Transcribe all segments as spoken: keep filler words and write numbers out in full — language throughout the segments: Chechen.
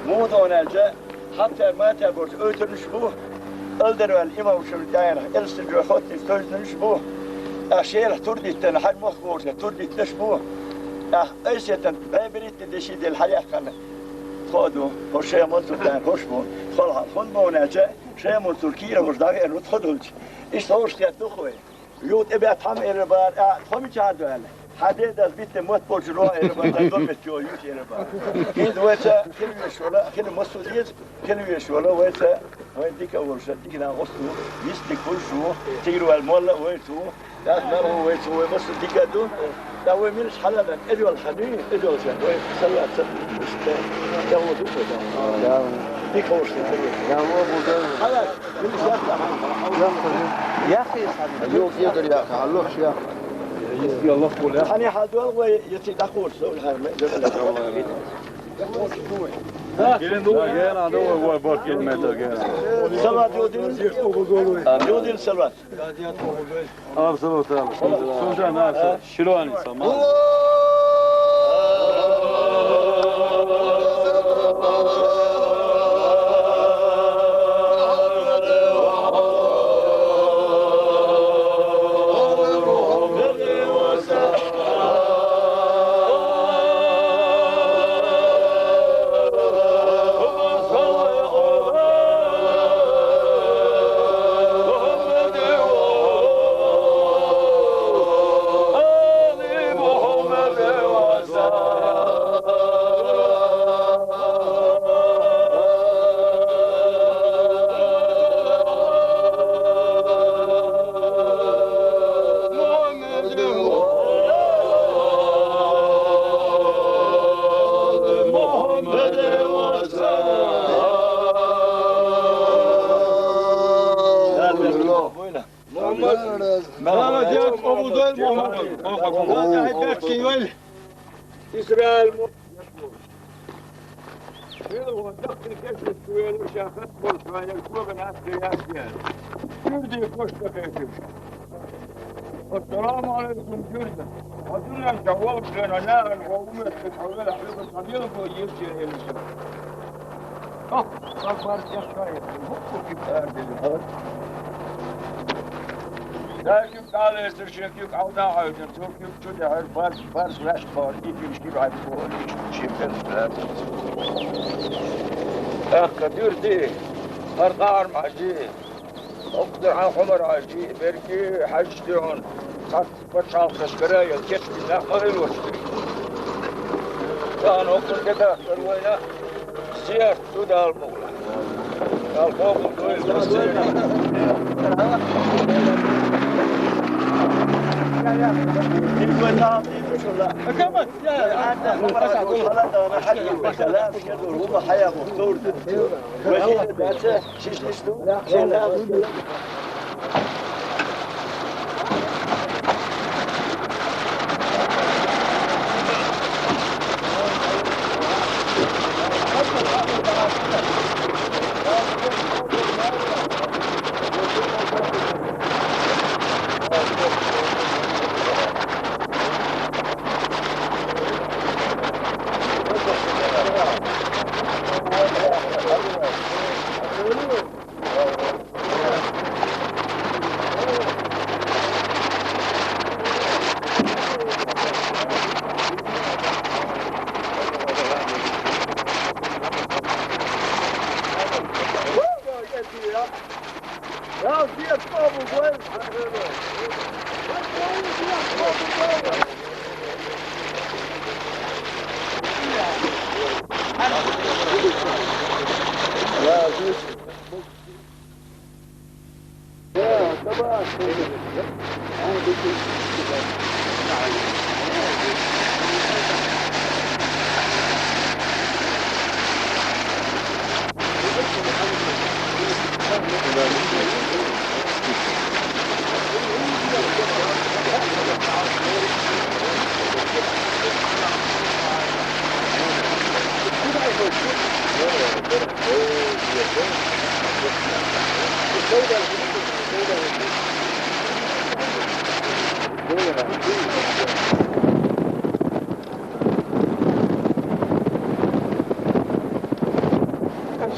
Муха аьлча, хьатта-матта болчу оьтурнаш бу, алдар ваьлла имамашна тӀаьхьенах элстан жоь хоттуьйтуш тойзанаш бу, ткъа шелахь тур диттина, хьан мохк гӀоршехь тур диттинарш бу, ткъа айсеттан бӀе берхӀитта деши делла хьаяккхарна тхо а ду, хӀорш Шеман цу тӀаьхьа хӀорш бу, тхо хьал хӀунда боху аьлча, Шеман цуьнан кийра хӀорш дӀавеана ву тхо долчу. Иштта хӀорш хетта ду-кх вай. Юха тӀебаьхкина хьан ма элира бара, а, тхо мичахь ду аьлла. Хьан ден-дас биттина мотт болчу рогӀ элира бара, дан дон меттачо юьйцу элира бара. ХӀинца вайца хила везаш вала, хила массо а деза, хила везаш вала вайца, вайн дика а волуш, дика нах оцу ву, йист дика хуьлуш ву, тигра ваьлла молла а вайца ву, дас мархо вайца ву, вай массо а дика а ду. ТӀаккха вай милаш хьала дан, эдвал хьан, эдвал сан, вай салат сан, тӀе, тӀе ву ду вай дан. Дика хӀорш сан, тӀе ву. Хьала. Хьан хьадол вай, я цига дӀакхочуш, хьан ме-, Гена, ну, вай, вай, барт гена, ме дан, гена. Салат йодина? Йодина салат. Абсолютно. Сужан, а, широни сама. Израиль мо-, Шуьла вон даккхий кешнаш чу велира, ша хатта болчу хенахь коган аьтту яц дела. Куьрдийн кошта кхетира ша. Ассаламу алейкум, Куьрда. Хьо дуьнен чохь волчу хенахь нахана хьо ву моьттуш хьо велахь, хьоьгара цхьа белгало еза шена, элира ша. Ах, сан барз деш ца хетара, хӀун ду куьг араделира? Ша куьг дӀалецира, шен куьг хьалха дӀахьоьжура, цо куьг чу даьхьира, барз, барз ваьшна бахара, и куьг ши бӀаьрг бохура, иштта шен белшаш лаьцна. ТӀаккха дуьрди, хӀара къахьарма хьажий, хӀокху дуьхьал хьо мара хьажий, беркий хьаьжча дуьхьал цхьацца пачхьалкхашкара а яла кечбина нах ма хилла вайна. Тахана хӀокхунна тӀедахкар вайна, зерат ду Дала мукъ лахь. Дала къобал дойла.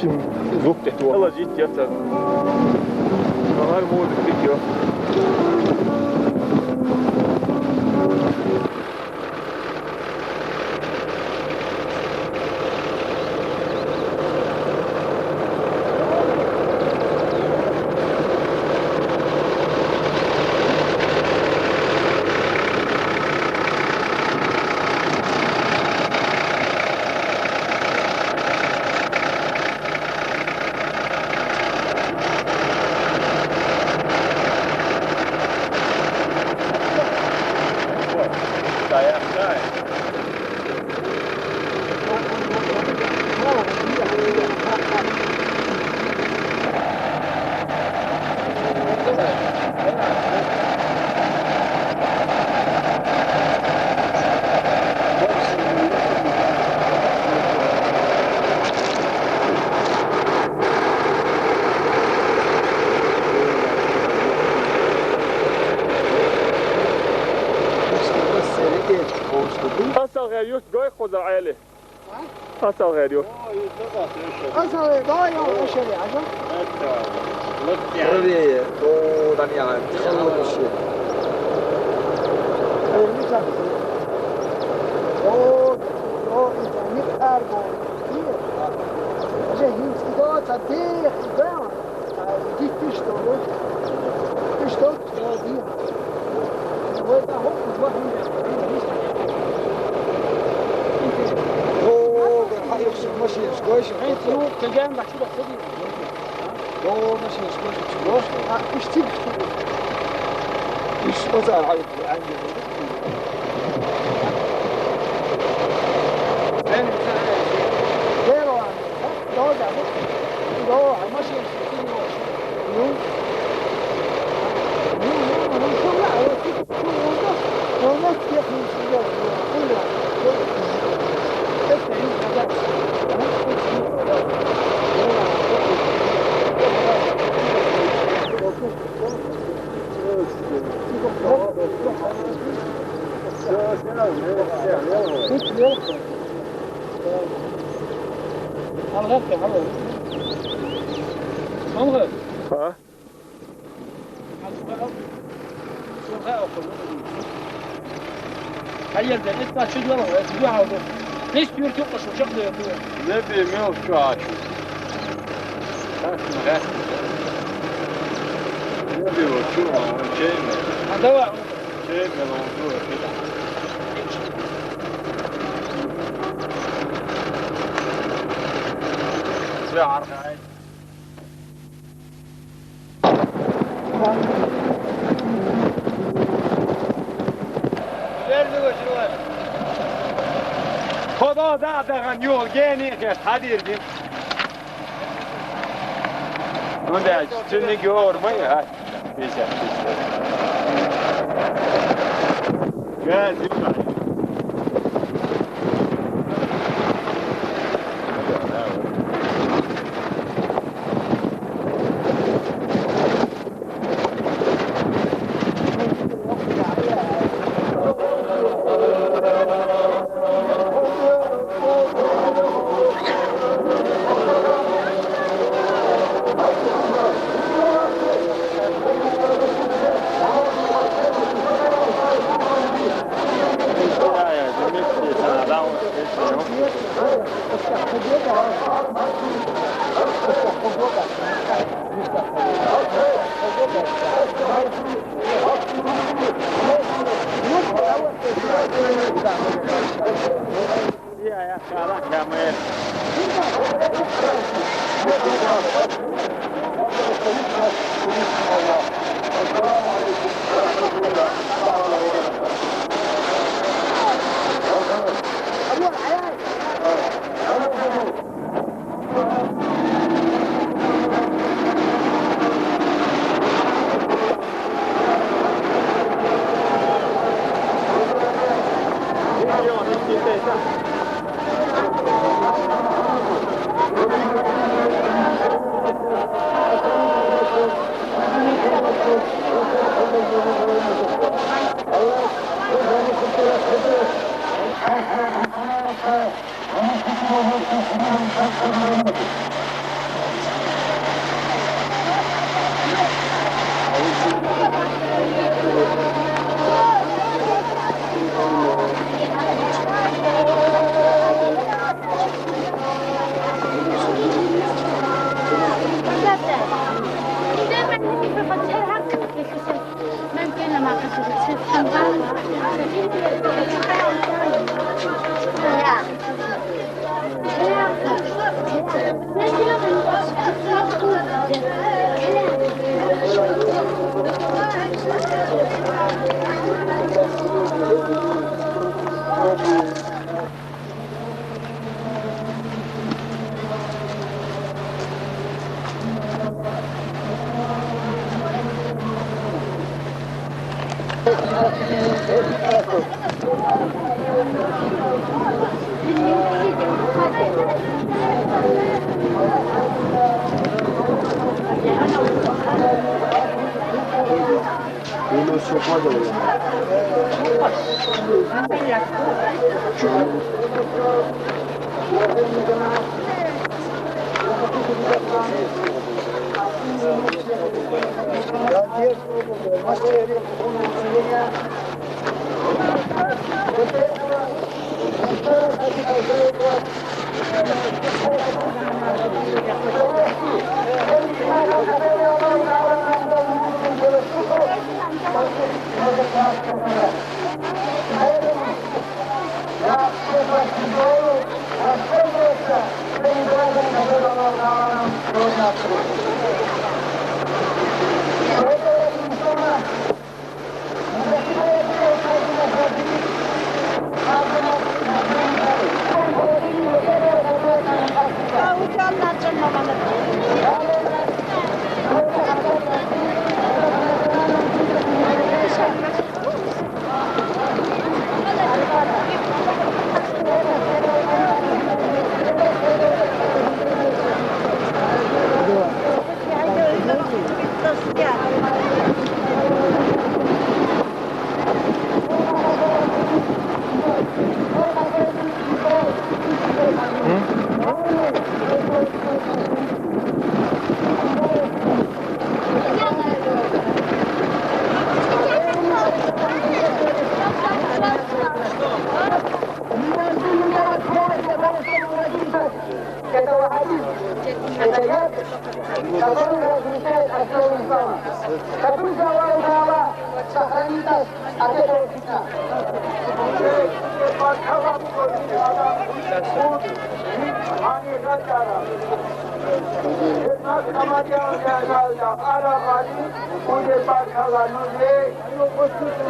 Şimdi звук da tuolla sitten, että var muodot jo. Asal g'ayr yurt goy qo'za ayli. Asal g'ayr yurt. Asal g'ayr yurt. Правее, то там я, тихо, вообще. О, гар хьа ихсур машинаш гойша, хӀинца юкъ каган бахча бахса дий. О, машинаш гойша, чу гойша. А, иш цигаш чу. Иш оцар хьа ихсур, хьа ихсур. Дера, а, доза, а, машинаш. Ha? Hayır, de, et kaçı diyor, et diyor abi. Ne istiyor ki, koşu çok da yapıyor. Ne bileyim, yok şu ağaç. Bak, bak. Ne bileyim, o kim o, o şey mi? Ha, da var. Şey mi, o bu? Ve arkaya. Xoda da dagan yol gene geç, hadi erdim. Onda şimdi görme ya. Güzel, güzel. Gel, lütfen.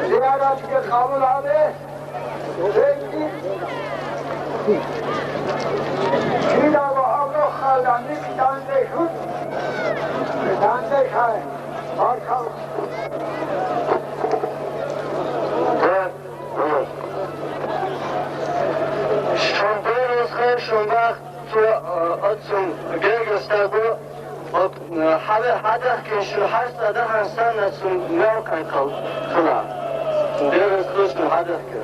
Ziyaret kabul abi. Peki. Kira ve Allah halda mik dande şut. Dande şay. Barkal. Şumbê roz xeyr, şumbax tu, e, otsum gel göstergo. Hewê hedef ke şu heşt sede hemsana çun newkan qal xila. Dêrê xişn hedef ke.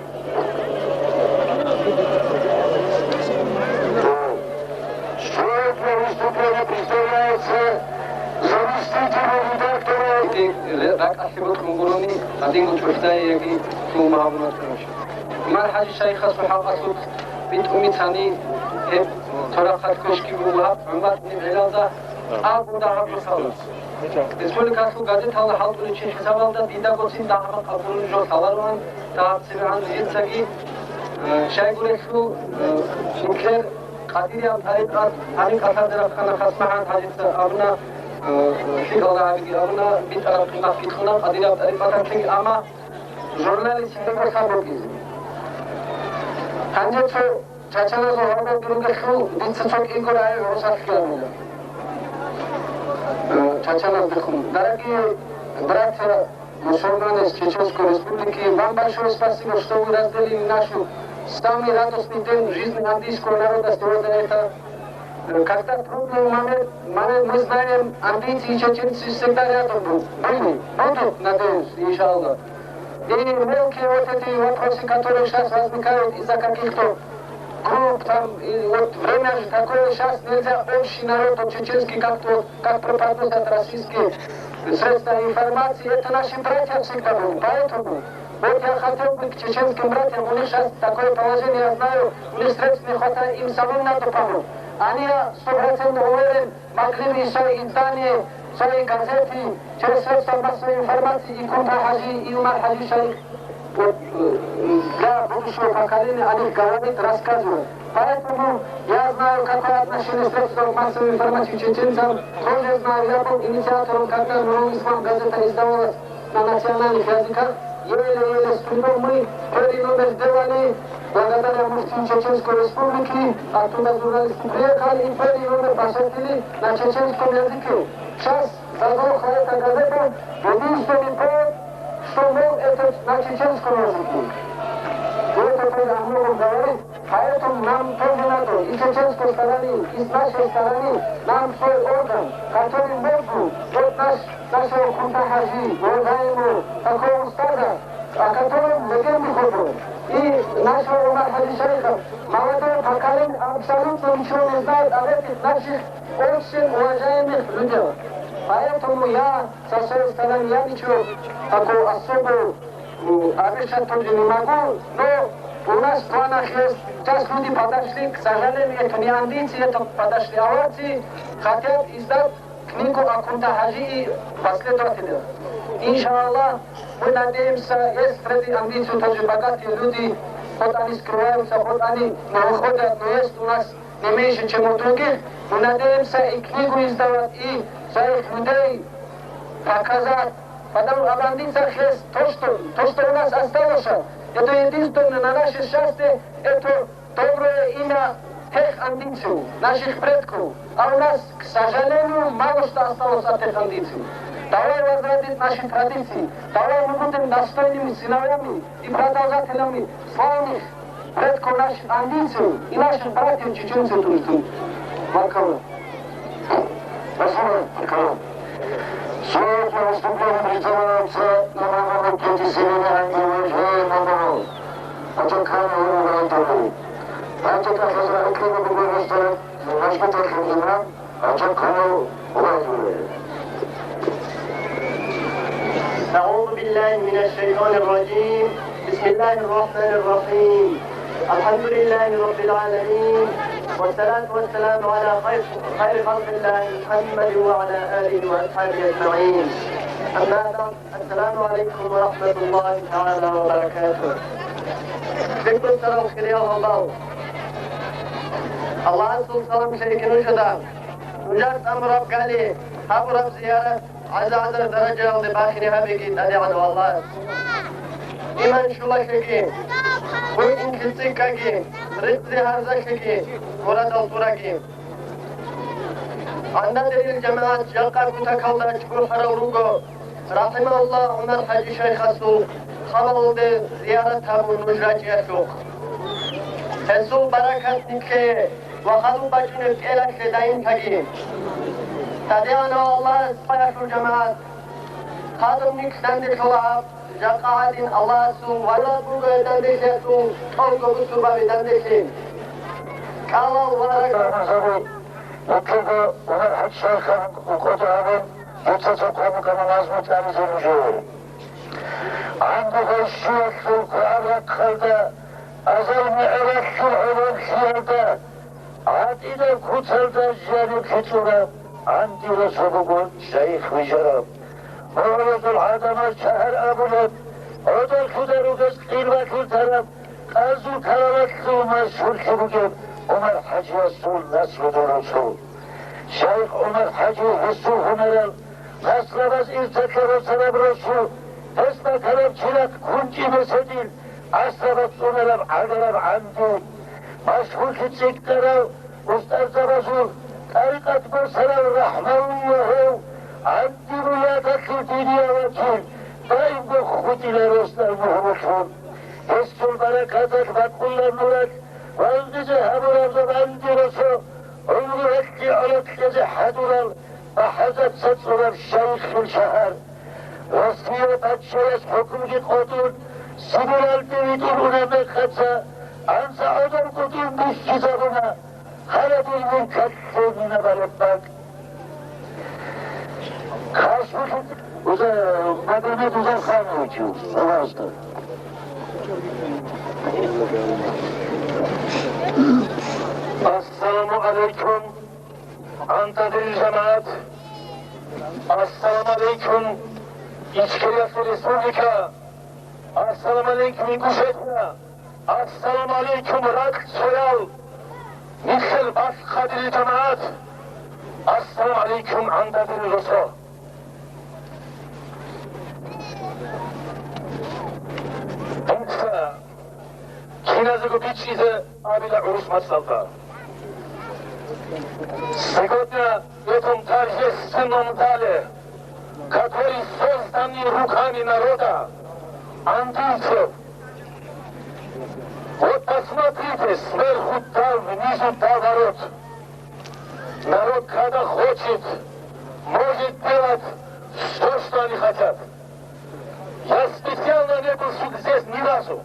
Şoyet ve Mustafa ve Mustafa ise Zamisti ki ve Mudaktara. Rak ahibot muguruni adingu çöftayı yagi mumavuna. Umar Hacı Şayxa suha asut bit umitani hep tora khat köşki bu hap Umar ni Belalda. Abu daha bir salı. Respublikası gazetalı halkın için hesabalda dida gotsin daha ama kabulun jo salarman daha siran yetsagi. Şaygure şu nükleer Kadiriya tarikat, tarikat hazır kana kasmahan hadis aruna, fikala abi aruna bir tarafına fikuna Kadiriya tarikat ama jurnalist bir sabır bizi. Ancak Çaçana zorunda durumda şu bir çok iyi kolay olsa filan. Çaçana durum. Дорогие братья мусульмане из Чеченской Республики, вам большое спасибо, что вы разделили нашу самый радостный день в жизни андийского народа сегодня. Это, э, когда трудный момент, момент, мы знаем, андийцы и чеченцы всегда рядом бу-, были, будут, надеюсь, иншаллах. И мелкие вот эти вопросы, которые сейчас возникают из-за каких-то Групп там, и вот время же такое, сейчас нельзя общий народ, вот чеченский, как-то вот, как преподносят российские средства информации, это наши братья всегда были. Поэтому вот я хотел бы к чеченским братьям, у них сейчас такое положение, я знаю, у них средств не хватает, им самим надо помочь. Они, я сто процентов уверен, могли бы и свои издания, свои газеты, через средства массовой информации и Кунта Хаджи, и Умар Хаджи Шайх, вот, э, для будущего поколения о них говорить, рассказывать. Поэтому я знаю, какое отношение средства массовой информации к чеченцам. Тоже знаю, я был инициатором, когда Нурул Ислам газета издавалась на национальных языках. Еле-еле с трудом мы первый номер сделали, благодаря муфтию Чеченской Республики, оттуда журналисты приехали и первый номер посвятили на чеченском языке. Сейчас заглохла эта газета, единственный повод, что мог это на чеченском языке. И это тоже о многом говорит. Поэтому нам тоже надо, и с чеченской стороны, и с нашей стороны, нам свой орган, который мог бы, вот наш, нашего Кунта Хаджи, уважаемого такого устаза, о котором легенды ходят, и нашего Умар Хаджи Шайха, молодое поколение абсолютно ничего не знает об этих наших очень уважаемых людях. Поэтому я со своей стороны, я ничего такого особого, м, обещать тоже не могу, но у нас в планах есть. Сейчас люди подошли, к сожалению, это не андийцы, это подошли аварцы, хотят издать книгу о Кунта Хаджи и последователях. Иншаллах, мы надеемся, есть среди андийцев тоже богатые люди, хоть они скрываются, хоть они не выходят, но есть у нас не меньше, чем у других. Мы надеемся и книгу издавать, и своих людей показать. Потому об андийцах есть то, что, то, что у нас осталось, это единственное на наше счастье, это доброе имя тех андийцев, наших предков. А у нас, к сожалению, мало что осталось от тех андийцев. Давай возродить наши традиции. Давай мы будем достойными сыновьями и продолжателями славных предков наших андийцев и наших братьев чеченцев тоже. Баркалла. Спасибо, баркалла. Слово для выступления предоставляется имаму мечети Селения Андиевича Мамонова. Атакан Урубантову. Атакан Хазра Акима Бугурустан, Машгитахин имам, Атакан Урубантову. أعوذ بالله من الشيطان الرجيم. بسم الله الرحمن الرحيم. الحمد لله رب العالمين. والصلاة والسلام على خير، خير خلق الله محمد وعلى آله وأصحابه أجمعين. أما بعد، السلام عليكم ورحمة الله تعالى وبركاته. Бекбол сарал хириал халбал. Аллагьасул салам шайкину шада. Нужар тамураб гали, хабураб зиярат. Аза-азар даражаялде бахине гьабиги ТӀадегӀанав Аллагьас. Иман щулалъеги, гьуинлъи цӀикӀкӀаги, ризкъи гьарзалъеги, мурадал тӀураги. Гьандадерил жамагӀат жакъа кутакалда чӀухӀарал руго, рахӀимагьуллагь, ГӀумар-хӀажи шайхасул хабалалде зиярат гьабун нуж рачӀиялъухъ. Гьесул баракат нилъее ва хадуб бачӀунеб кӀелалъе даимлъаги. ТӀадегӀанав Аллагьас, баялъул жамагӀат, хадуб нилъ данделъула гьаб, жакъа гӀадин Аллагьасул вараг буго гьеб данделъиялъул тӀолго бусурбаби данделъи. КӀалал вараг. Нилъего ГӀумар-хӀажи шайхан рукъода гьабун, дуца цо хъван букӀана назму тӀамизе нужее. ГӀанду гъай щуялъул квегӀаб рахъалда, азал мегӀералъул гӀолоблъиялда, гӀатӀидаб куцалда жаниб хицӀураб, гӀанди росо буго шайх вижараб. МугӀрузул гӀадамаз шагьар абулеб, гӀодор лъуда ругес кьил бакьултараб, къазул калалалъул машгьурлъи бугеб ГӀумар-хӀажиясул наслу дурусул. Шайх ГӀумар-хӀажи гьесул гьунарал наслабаз ирталъа росараб росу, гьес бакараб чирахъ кунчӀи меседил, гӀасабаз цӀунараб гӀагараб гӀанди, машгьурлъи цӀикӀкӀарал устӀарзабазул тӀарикъат босарав рахӀмаллу ва гьев гӀанди буяталъул динияв вакил, даимго хутӀила росдал мугьрулъун. Гьесул баракаталъ бакӀулла нуралъ валгъизе гьабураб гӀанди росо гӀумру гьелъие гӀоло кьезе хӀадурал БахӀазаца цӀураб шайхил шагьар. Россия паччаяс хӀукмуги къотӀун, Сибиралде витӀун унеб мехалъа, Анса гьазар кутун бишки забуна, гьарадилбир кассе мина бараббак. Кашмихит Уза-, Магомед Узархановичу, пожалуйста. Ассаламу алейкум, Антадир жамаат. Ассаламу алейкум, Ичкерия Республика. Ассаламу алейкум, Ингушетия. Ассаламу алейкум, ракь цоял, михел бахъ хадили жамаат. Ассаламу алейкум, Антадир росо. Бинца, киназего бичӀчӀизе абила гӀурус мацӀалда. Сегодня в этом торжественном зале, который созданный руками народа, андийцев, вот посмотрите, сверху до, внизу до ворот. Народ, когда хочет, может делать всё, что они хотят. Я специально не был сю-, здесь ни разу.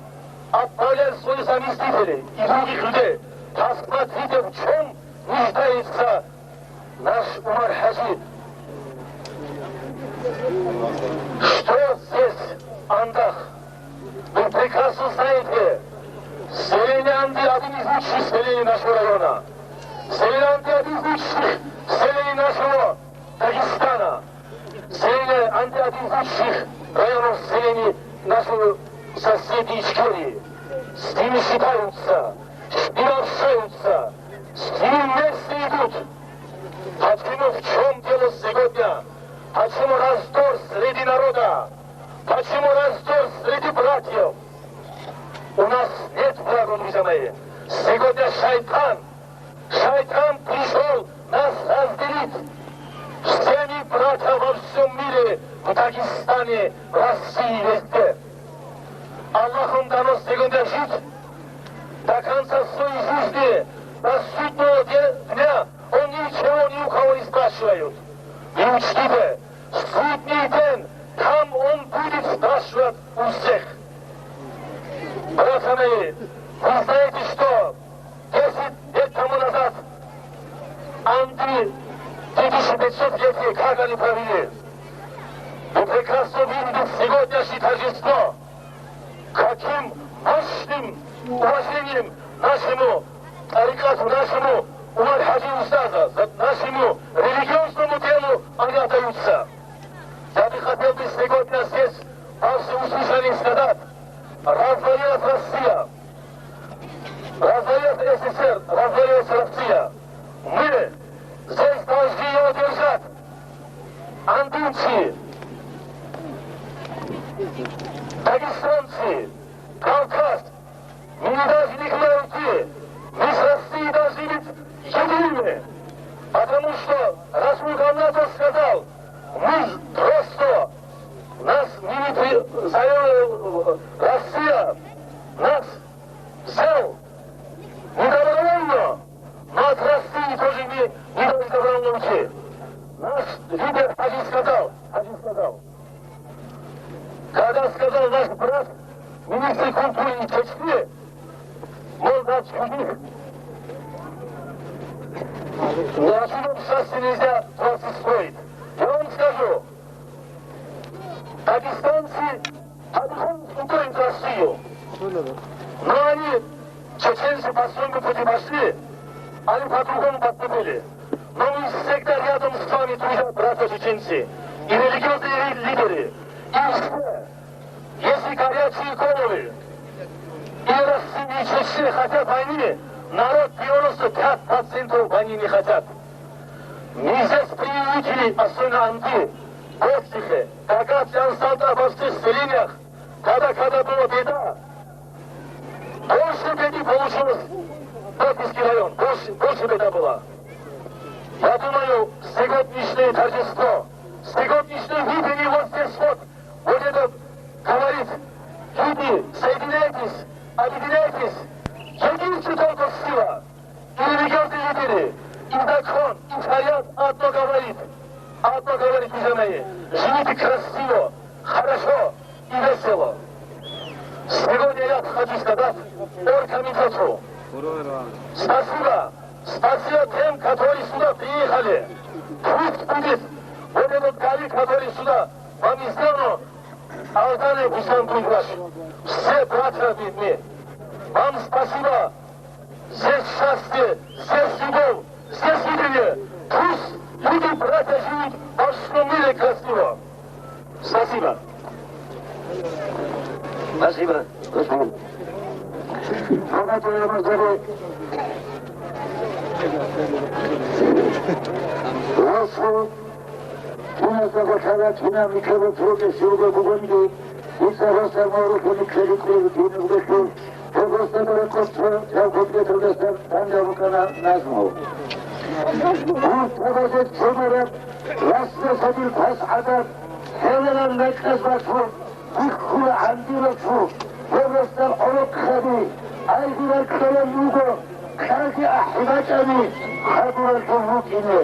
Отправлял своих заместителей и других людей. Посмотрите, в чём нуждается наш Умар-Хажи. Что здесь, Андах? Вы прекрасно знаете, селение Анды — один из лучших селений нашего района. Селение Анды — один из лучших селений нашего Дагестана. Селение Анды — один из лучших районов селений нашей соседней Ичкерии. С ними считаются, с ними общаются, с ними вместе идут. Почему, в чём дело сегодня? Почему раздор среди народа? Почему раздор среди братьев? У нас нет врагов, друзья мои. Сегодня шайтан, шайтан пришёл нас разделить. Все мы братья во всём мире, в Дагестане, в России, везде. Аллахом дано сегодня жить до конца своей жизни, до судного де-, дня. Он ничего ни у кого не спрашивает. И учтите, судный день, там он будет спрашивать у всех. Братья мои, вы знаете, что десять лет тому назад Анды, две тысячи пятьсот лет, как они провели? Вы прекрасно видите сегодняшнее торжество. Каким мощным уважением нашему тарикату, нашему Умар-Хажи устаза, за нашему религиозному делу они отдаются. Я бы хотел бы сегодня здесь, во всеуслышание, сказать: развалилась Россия, развалилась СССР, развалилась Россия. Мы здесь должны его держать. Андынцы, дагестанцы, Кавказ, мы не должны никуда уйти. Мы с Россией должны быть едиными. Потому что Расул Гамнатов сказал: мы просто, нас не при-, за-, Россия нас взял не добровольно, но от России тоже не, не дали добровольно уйти. Наш лидер Хажи сказал, Хажи сказал, когда сказал наш брат, министр культуры из Чечни, мол, нас чужих, на чужом счастье нельзя дворцы строить. Я вам скажу, дагестанцы по-другому строят Россию. Но они, чеченцы, по своему пути пошли, они по-другому поступили. Но мы всегда рядом с вами, друзья, братья чеченцы, и религиозные лидеры, и все. Если горячие головы и Россия, и Чечня хотят войны, народ, девяносто пять процентов войны не хотят. Мы здесь привыкли, особенно Анды, Бортихе, Кагатьян, Салта, во всех селениях, когда, когда была беда, больше беды получилось в Бортихский район, больше, больше беда была. Я думаю, сегодняшнее торжество, сегодняшнее видение вот здесь вот, вот это говорит: люди, соединяйтесь, объединяйтесь, единство только сила. И религиозные лидеры, и закон, и шариат одно говорит. Одно говорит, друзья мои: живите красиво, хорошо и весело. Сегодня я хочу сказать только минуту. Спасибо. Спасибо тем, которые сюда приехали. Пусть будет вот этот ковид, который сюда вам сделал, Алдан и Бусангуевич. Все братья и мы. Вам спасибо. Здесь счастье, здесь любовь, здесь единение. Пусть люди, братья, живут во всем мире красиво. Спасибо. Спасибо, господин. Hurmatli Ramazon. Rasul, kina sabakala, kina mikrofonga, silga bugundi, isa rosa moru, kini kredit, kredit, kredit, kredit, kredit, kredit, kredit, kredit, kredit, kredit, kredit, kredit, Гьар тавазе чумара расла сабил пас гӀадаб, гьеларал рекьяз бацун, бихьула гӀяндилачу, гьеб расла гӀолохъаби, айгъира ккелел руго, кьарги ахӀи бачӀани, хадурал жугьутӀине.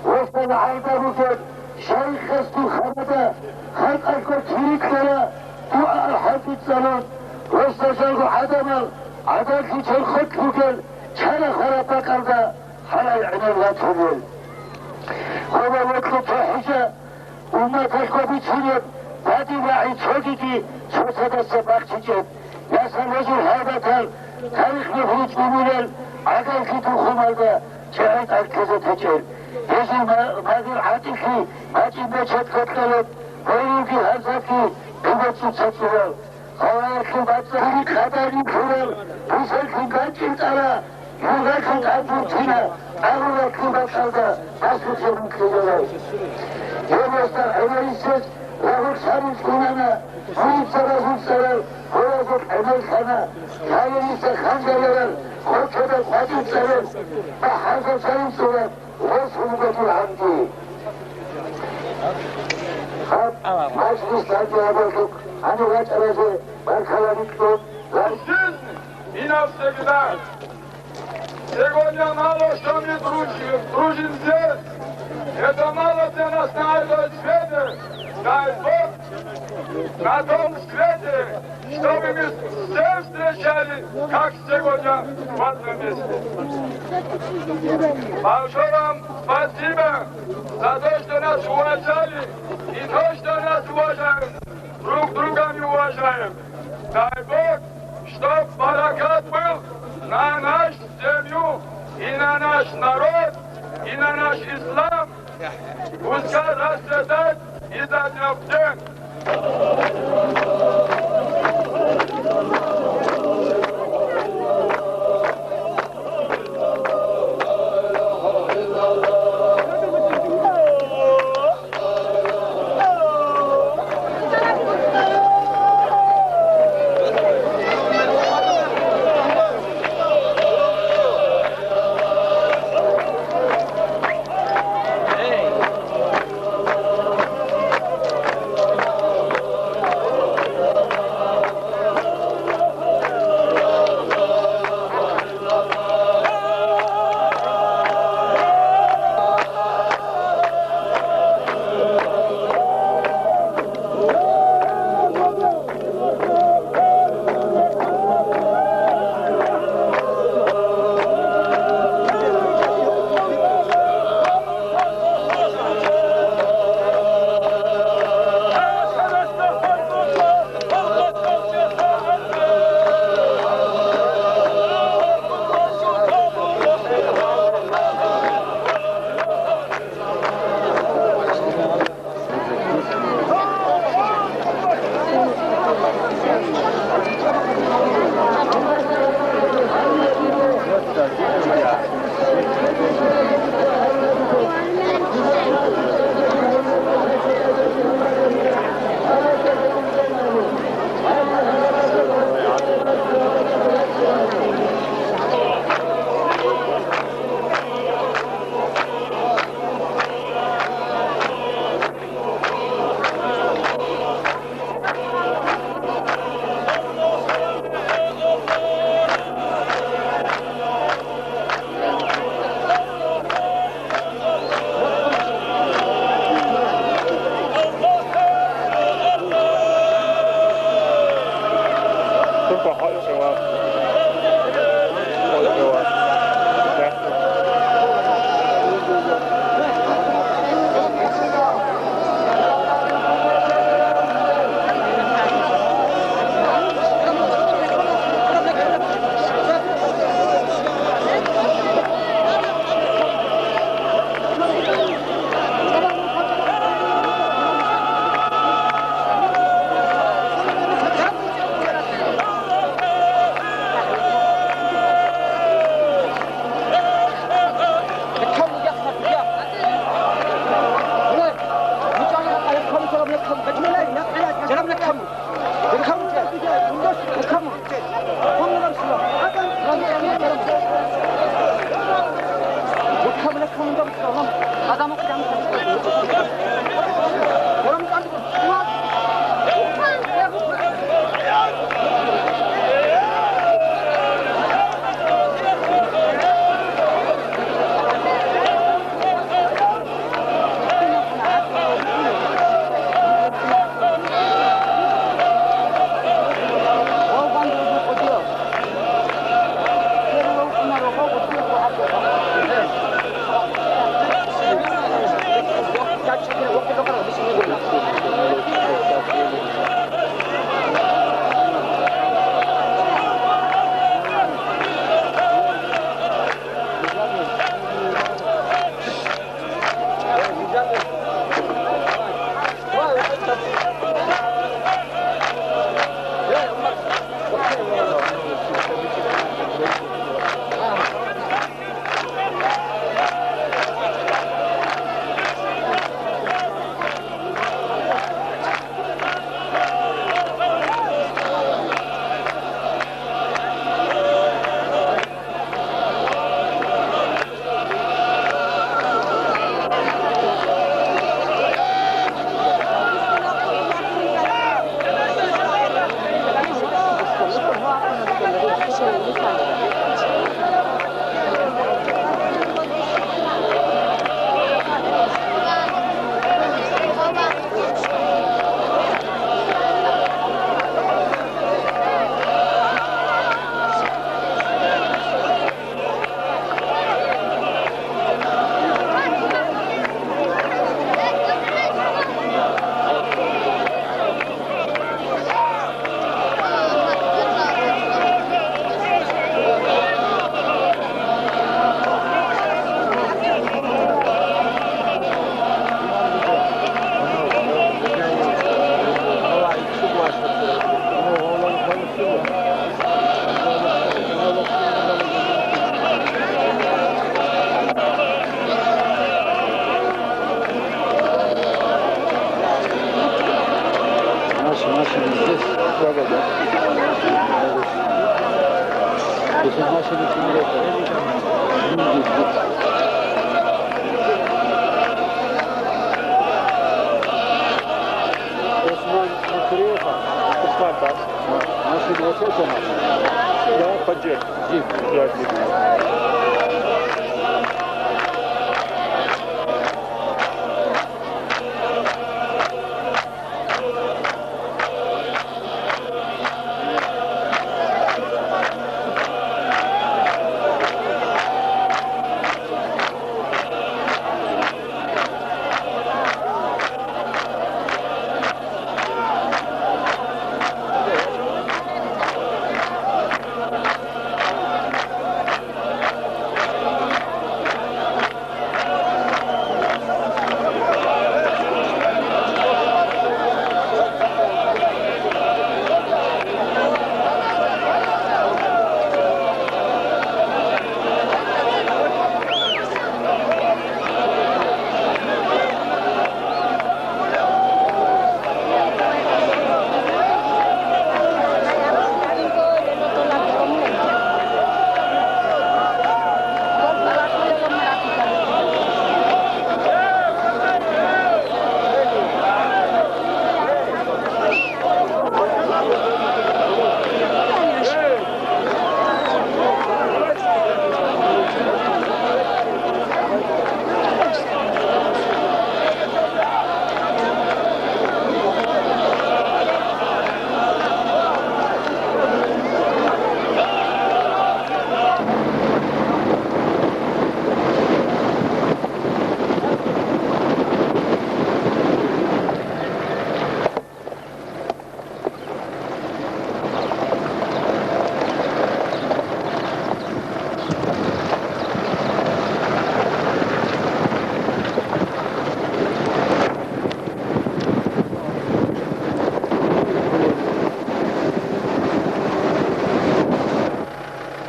Васал гӀайда бугеб, шайхасул хабада, халкъалъго кирикьара, дугӀа архӀалдицӀалун, васал жалго гӀадамал, гӀадалъи черхолъ бугел, чара хвараб бакӀалда, гьалай гӀемер ватулел. Хабар вокьулъ хӀижа, умматалъго бицунеб, бадиб рагӀи цогиги цоцадаса бахчичӀеб, ясал вазир гьалбатал, тарих мехӀру чӀумулел, гӀагаллъи тухумалда чегьел тӀадккезе течӀел. Гьезул ма-, магъил гӀатӀилъи бачӀине чед кколъалеб, гъойилги гьарзаги, хъубе цӀуца цӀурал. Гьаваялъул бацӀцӀари къадарин хьурал, бусалъул ганчӀил тӀара, югъалъул тӀамбуртина, агъулалъул бакьалда баслъухъе мункъиялай. Гьеб васда гӀемерисез рагьул шарил кьунана, мурица разул цӀарал, гьоразул гӀемер хана, гьавириса ханжаларал, къоркьебал къватӀив цӀарал, бахӀарзал шарил цӀурал, Расул буго дир гӀанги. Гьаб мажлис гьанже абазухъ гьанив вачӀаразе баркала рикӀкӀун. Жизнь и навсегда. Сегодня мало что мы дружим, дружим здесь. Это мало для нас на этой свете. Дай Бог, на том свете, чтобы мы все встречали, как сегодня, в одном месте. Большое вам спасибо за то, что нас уважали, и то, что нас уважаем, друг друга не уважаем. Дай Бог, чтоб баракат был на нашу семью, и на наш народ, и на наш ислам. Пускай расцветает изо дня в день.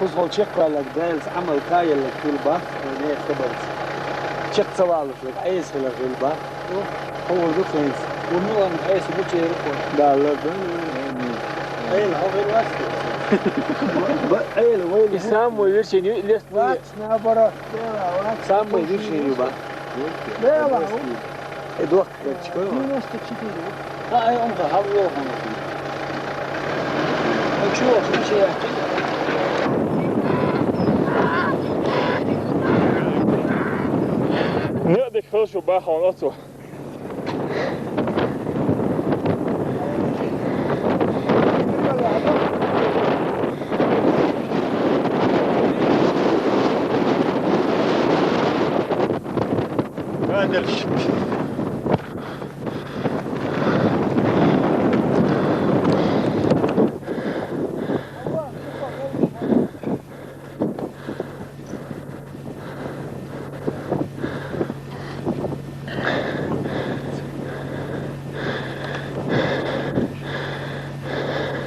Кхузахула чекхваьлларг Делаца Ӏамал каялларг хилла баккха, вай нехан хабарца. Чекх ца валлалург Ӏеса хилар хилла баккха. Ховр ду хӀинца. Вон муъан Ӏеса гучуяр ву. Да, ладно. Амин. Ӏела хьо хилла вац? Ба, Ӏела вайла. И самый вершина ю, лес вац, наоборот. Самый вершина ю ба. Дела, Э, дохка гачко. Девяносто четыре. А, ай, он да, хавло, он. А чё, что я? Не, так хорошо, бахал, вот. Дальше.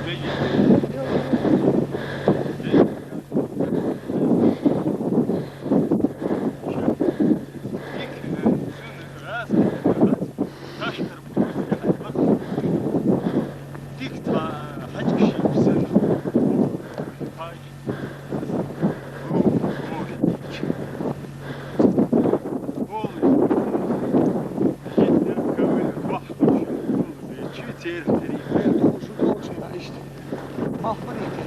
Дика, э, цуьнан раз, раз, ташкар бу, дика тха хьаьжкӀаш йийца. Бу, бу, бу. Чуьйцера тери. Э, тхо шу долчу иштта. Махмарите.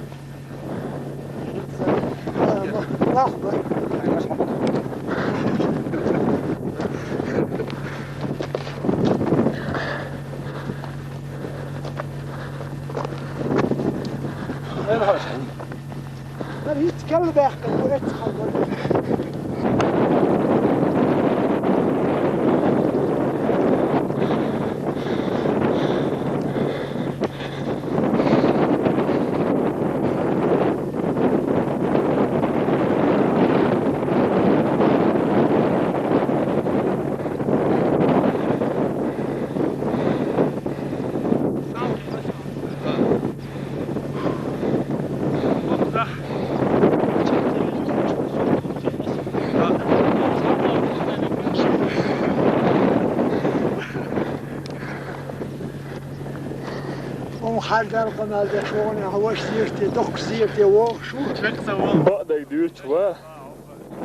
Хьаргал къамел деш вогӀу, хьо ваша зерате, доккха зерате вогӀуш ву. Бакъдерг дуьйцу ва?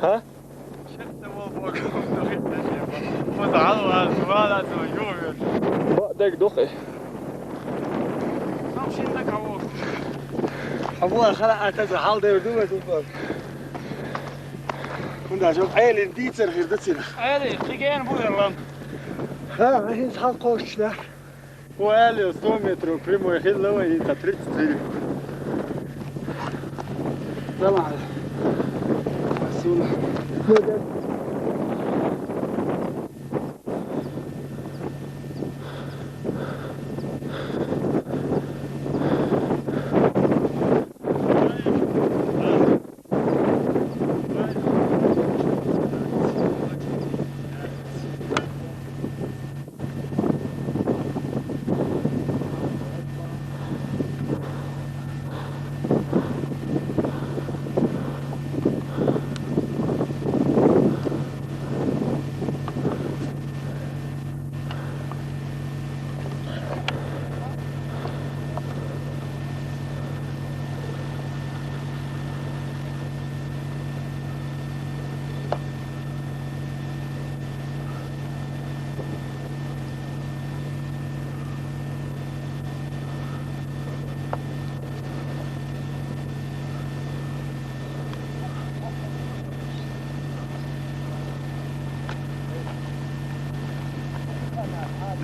ХӀа? Бакъдерг ду-кх и. Абу хала атаза хьал девр ду вай тупа. Хунда жо Ӏели дийцар хир да цина. Ӏели, кхиген бу верлам. Ха, хин хал кошчла. Бу Ӏели сто метров прямой хил лава, и та тридцать три. Давай. Спасибо.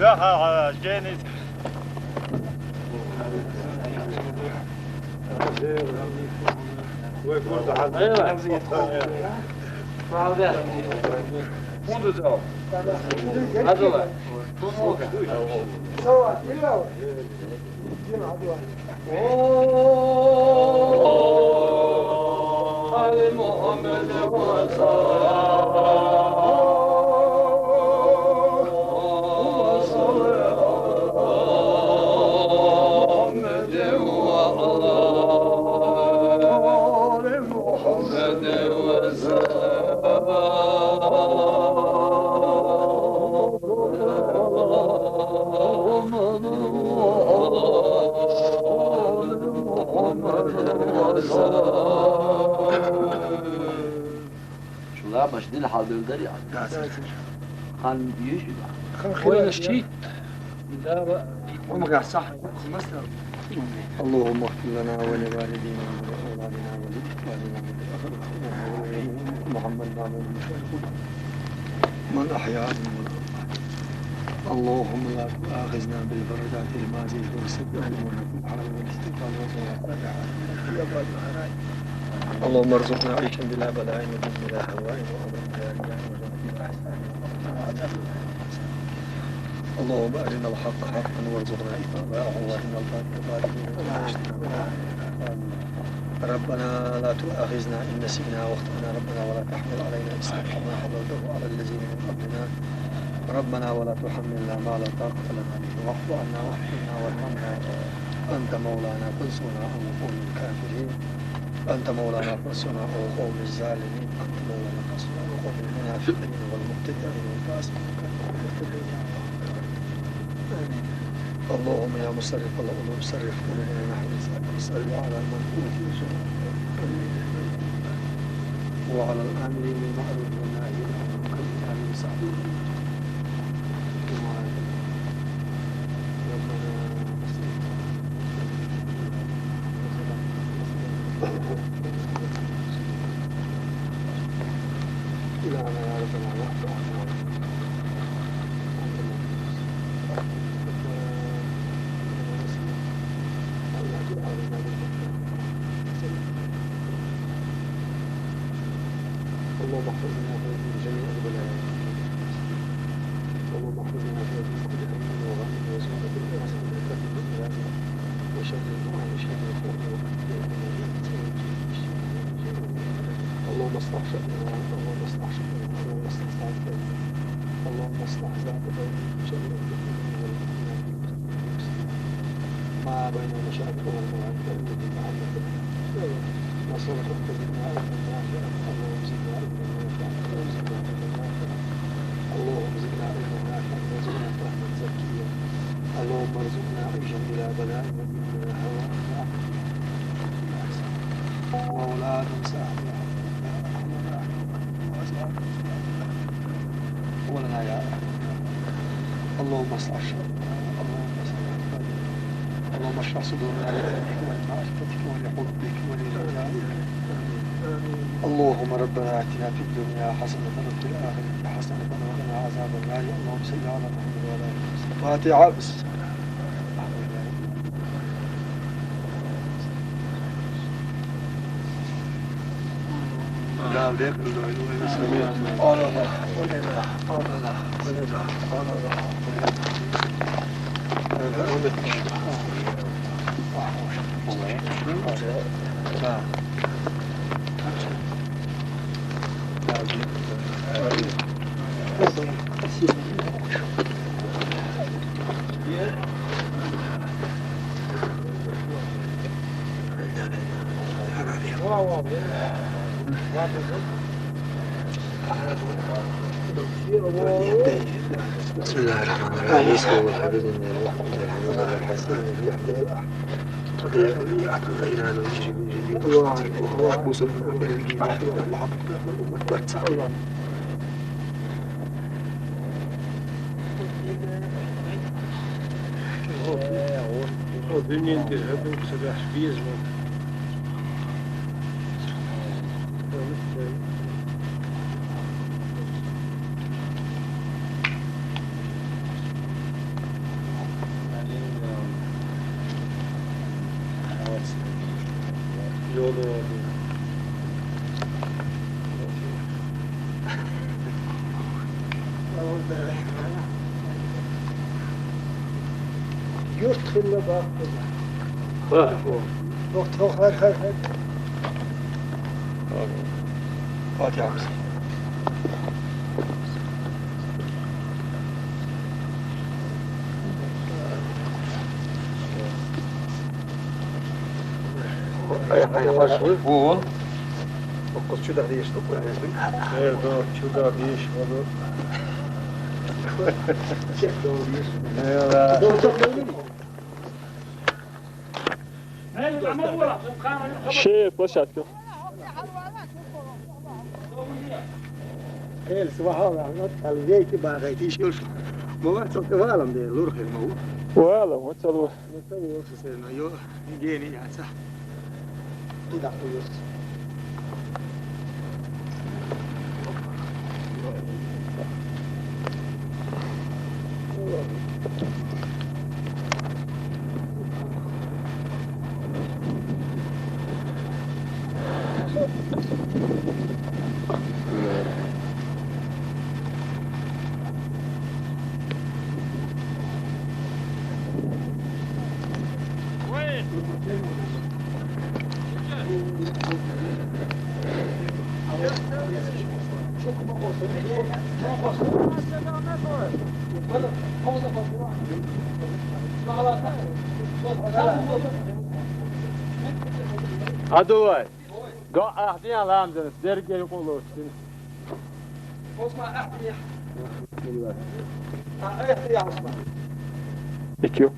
يا ها، ها، جيني. Чула баш дил хьал белдар я. Хан юж. Хан хила шит. Дава. Умга сах. Масла. اللهم اغفر لنا ولوالدينا ولأولادنا ولإخواننا ولأقربائنا ولأئمة محمد نعمل من أحياء منهم. اللهم لا تؤاخذنا بالفرجات الماضية والسيئات والحال والاستقبال والصلاة. اللهم ارزقنا عيشا بلا بلاء ودين بلا هواء وعمل بلا رياء وجنة بلا حساب. اللهم أرنا الحق حقا وارزقنا اتباعه وأرنا الباطل باطلا وارزقنا اجتنابه. آمين. ربنا لا تؤاخذنا إن نسينا واخطأنا ربنا ولا تحمل علينا إصرا كما حملته على الذين من قبلنا. ربنا ولا تحملنا ما لا طاقة لنا به واعف عنا واغفر لنا وارحمنا أنت مولانا فانصرنا على القوم الكافرين. أنت مولانا فانصرنا على القوم الظالمين. أنت مولانا فانصرنا على القوم المنافقين والمبتدعين والفاسقين والمبتدعين. آمين. اللهم يا مصرف القلوب صرف قلوبنا نحو رضاك، وصل على من أوتي سؤال وعلى الآمرين بالمعروف والناهين عن المنكر. آمين. صحيح. اللهم احفظنا من جميع البلايا. اللهم احفظنا من كل هم وغم وسوء وكل حسن وكرب وبلاء وشر وشر وخوف وكل يوم وليل. اللهم اصلح شأننا، اللهم اصلح شأننا، اللهم اصلح ذات بيننا، اللهم اصلح ذات بيننا، شر الدنيا والدنيا. ما بين المشارق والمغارب، أئمة محمد. نسألك أن تزدنا علما نافعا، اللهم زدنا علما نافعا، اللهم زدنا علما نافعا، اللهم زدنا علما نافعا، وارزقنا فهما زكيا. اللهم ارزقنا عيشا بلا بلاء، وإننا هوى وأولادا صالحين. ولنا يا رب. اللهم اصلح شرنا، اللهم اصلح حالنا. اللهم اشرح صدورنا لعلمك ولمعرفتك ولحبك ولرجائك. اللهم ربنا آتنا في الدنيا حسنة وفي الآخرة حسنة وقنا عذاب النار. اللهم صل على محمد وعلى آل محمد. الفاتحة. بسم الله الرحمن الرحيم. بسم الله الرحمن الرحيم. Yurt fırla bak burada. Bak, bak. Yok, yok, hayır, hayır, hayır. Fatiha'mız. Ayaklarına baş vur. Bu ol. Dokuz şu da değişti. Evet, doğru. Şu da değiş. O da. Eyvallah. Doğru, çok öyle mi? Şey, площадка. Эл сваха ва, вот, алвейки багайти шуш. Мова цо валам де лур хир мова. Валам, вот цо лур. Вот цо лур, сосед, но ё, гени яца. Туда хуёс. Адувай. Го ахдиан ламзанас, дерге юкъулуштин. Осман, ахдиан. Ахдиан, Осман. Итю.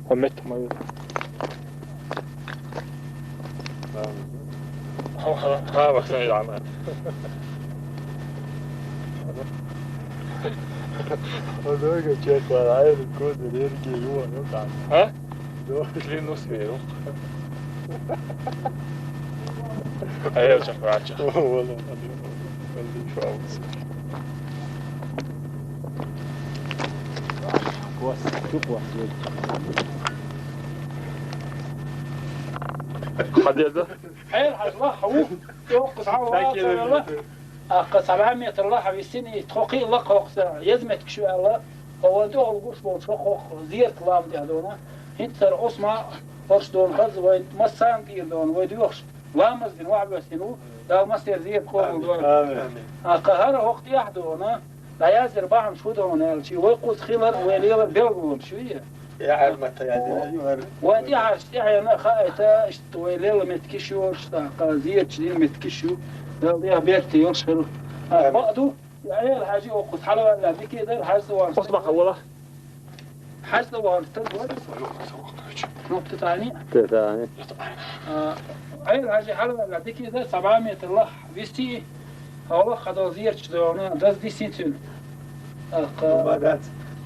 Хомет май. Ха, ха, ха, ва, ха, ва. Одоога чекла, айру коз, дерге юа, ну так. А? Клянусь, верю. А я уже врач. О, вон он, один, один шаус. Класс, всё класс. Хадеда? Хьел, хьажла, хьу. Ёкъ, сава, сава. Акъа, сабгьа метр ла хьависини, тхо хъийла хъокъса, езмет кшуяла, хъован тӀогъул гуш болча хъокъ, зерт лам тӀа дона. ХӀинцара Осма, орш дона хаз, вай массан тӀир дона, вай дуьхш, ламаз дин, ваъ бесин ву, Дала мастер зерт къобал дона. Амин. Амин. Акъа, хӀара хӀокъ тӀехь дона, дӀаяздар бахьанаш хӀу дона аьлчи, вай кхуз хилар, вай лелар белгалонаш ю. Я гӀармата, я дина, ю гӀар-. Вай тӀехьарш тӀехьена хаайта, иштта вай лела меткиш ю, иштта кхазетча дин меткиш ю. Дала тӀехь беркате йолуш хила. А, амин. Бакъ ду, Ӏел хьажи оккхус хьалаваьлла дикедар, хьажда варна. Охт бакъ вала. Хьажда варна стаг вара. Нокта тани. Те тани. А, Ӏел хьажи хьалаваьлла дикедар, сабгӀа метр лах виси. Хьалах хадал зерча дона, даз диси цуьнан. Аккха. Ма дац.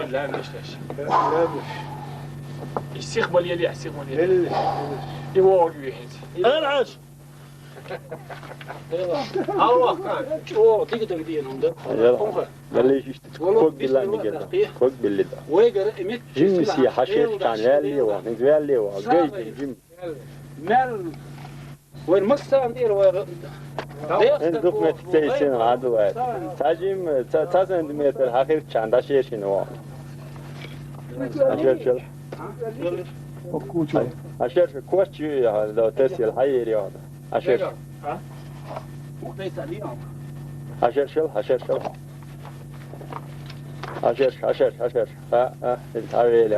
Дойла, лаьмнаш деш. Лаьмнаш. И сих бале, и сих бале. Лелаш, лелаш. И вогӀу вехьица. Ара хьаш! Аллах, чӀогӀа дика дагадеана хӀума да. Яла. Хьунха. Дале иштта вала ког биллан бисмилла нигер да. Ког билли да. Вайгара эмит жимси хьашерчан ваьлли ва, хӀинца ваьлли ва. Гай жим. Мел. Вай массарна тӀера вай. Эн дукха метр цейсина гӀадувай. Ца жим, ца, ца сантиметр хьахирчан дашешина ва. Ашерчал. Ашерча коччи, да, тесил хьайери ва. Ашерча. Ашерчал, ашерчал. Ашерча, ашерча, ашерча. Ха, ха, хьавели.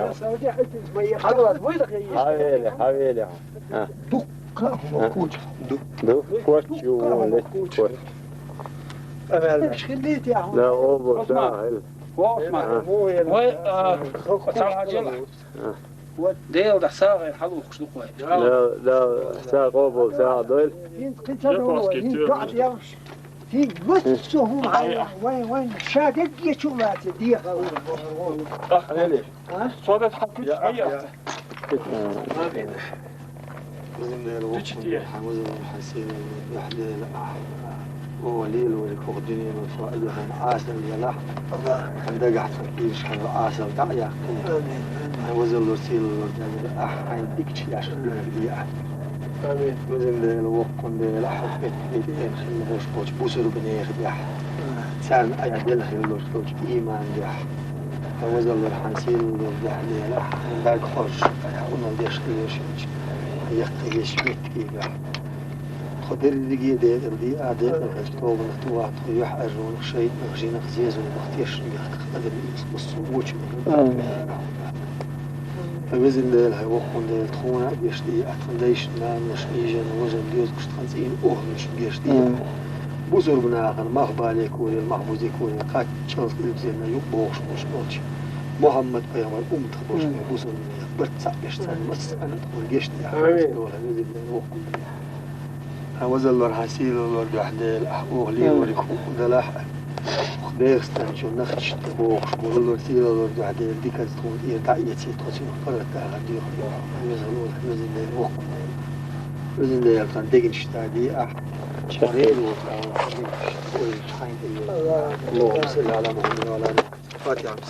Хьавели, хьавели. Ха. Ду, коччи, ду. Ду, коччи, ю, ле, коччи. Да, обо, да, хел. Вай, а, цалхьажал. Дела да сагӀа хьалухаш ду кхой. Да, да, сагӀа къобал, сагӀа дойл. ХӀинца кхин ца довла, хӀинца кхаъ девш. ХӀинца массо хӀума хьайна, вайн, вайн, ша дегге чу лаьца, деха. Ах, Эли. А? Со дас хьан куч хьайяц. Везан Дела, воккха Дела, хьан везаллора, хьан сийлаллора дуьхьа, Дела, ахь. Оха лелавелларг хӀокху дуьненан цо а яхана Ӏасалла елахь. Хьан дагахь цо кийча хилла Ӏасалла дӀа а яккхий. Амин, амин. Хьан везаллора, сийлаллора Дела, ахь хьайна дикачу еш хилар де ахь. Амин. Везан Дела, воккха Дела, хьо меттиг тӀе хилла болуш болчу бусурбанех дехьа, царна айхьа делла хилла болуш долчу ийман дехьа, хьан везаллора, хьан сийлаллора дуьхьа, Дела, хьан даг хоржуш, айхьа унал деш хилла йолуш йолчу хьан яккхий езачу меттиге дуьхьа. Тхо дерриге а декъала де а, декъала хезча, тобанах тӀе вахна тхо юьхьӀаьржонах, шайтӀанах, жинах, зезонах тешнабехках, адамийн массо а вочу. Амин. Хьан везан Дела, хьан воккха Дела, тхуна а гечдехьа, тхан дайшна, наношна, йижарна, важарна, доьзалшна, тхан цӀийнан охӀлушна гечдехьа. Амин. Бусурба нахана мах бале корел, мах бузе корел, кхаччалц илбзенна юкъа богӀуш болуш болчу Мухьаммад-пайхамар умматах болуш болу бусурба нехан барт цхьаъ беш царна массарна а тхуна гечдехьа. Амин. Хьан везан Дела, воккха Дела. Хьан везаллора, хьан сийлаллора дуьхьа, Дела, ахь оха лелориг хӀуъа далахь а. Дегастан чу нах чу тӀе богӀуш болу, сийлаллора дуьхьа, Дела, диканца тхуна тӀера дӀа а эций, тхо цунах паргӀат дахар доьхур ю ахь. Хьан везаллора, хьан везан Дела, воккха Дела. Везан Дела, тхан дегнаш дӀа де ахь. Чарел ву тхан дегнаш. Ой, чхьайн тӀе йо. Аллахумма салли Ӏала Мухьаммад ва Ӏала али Мухьаммад. Фатихьа.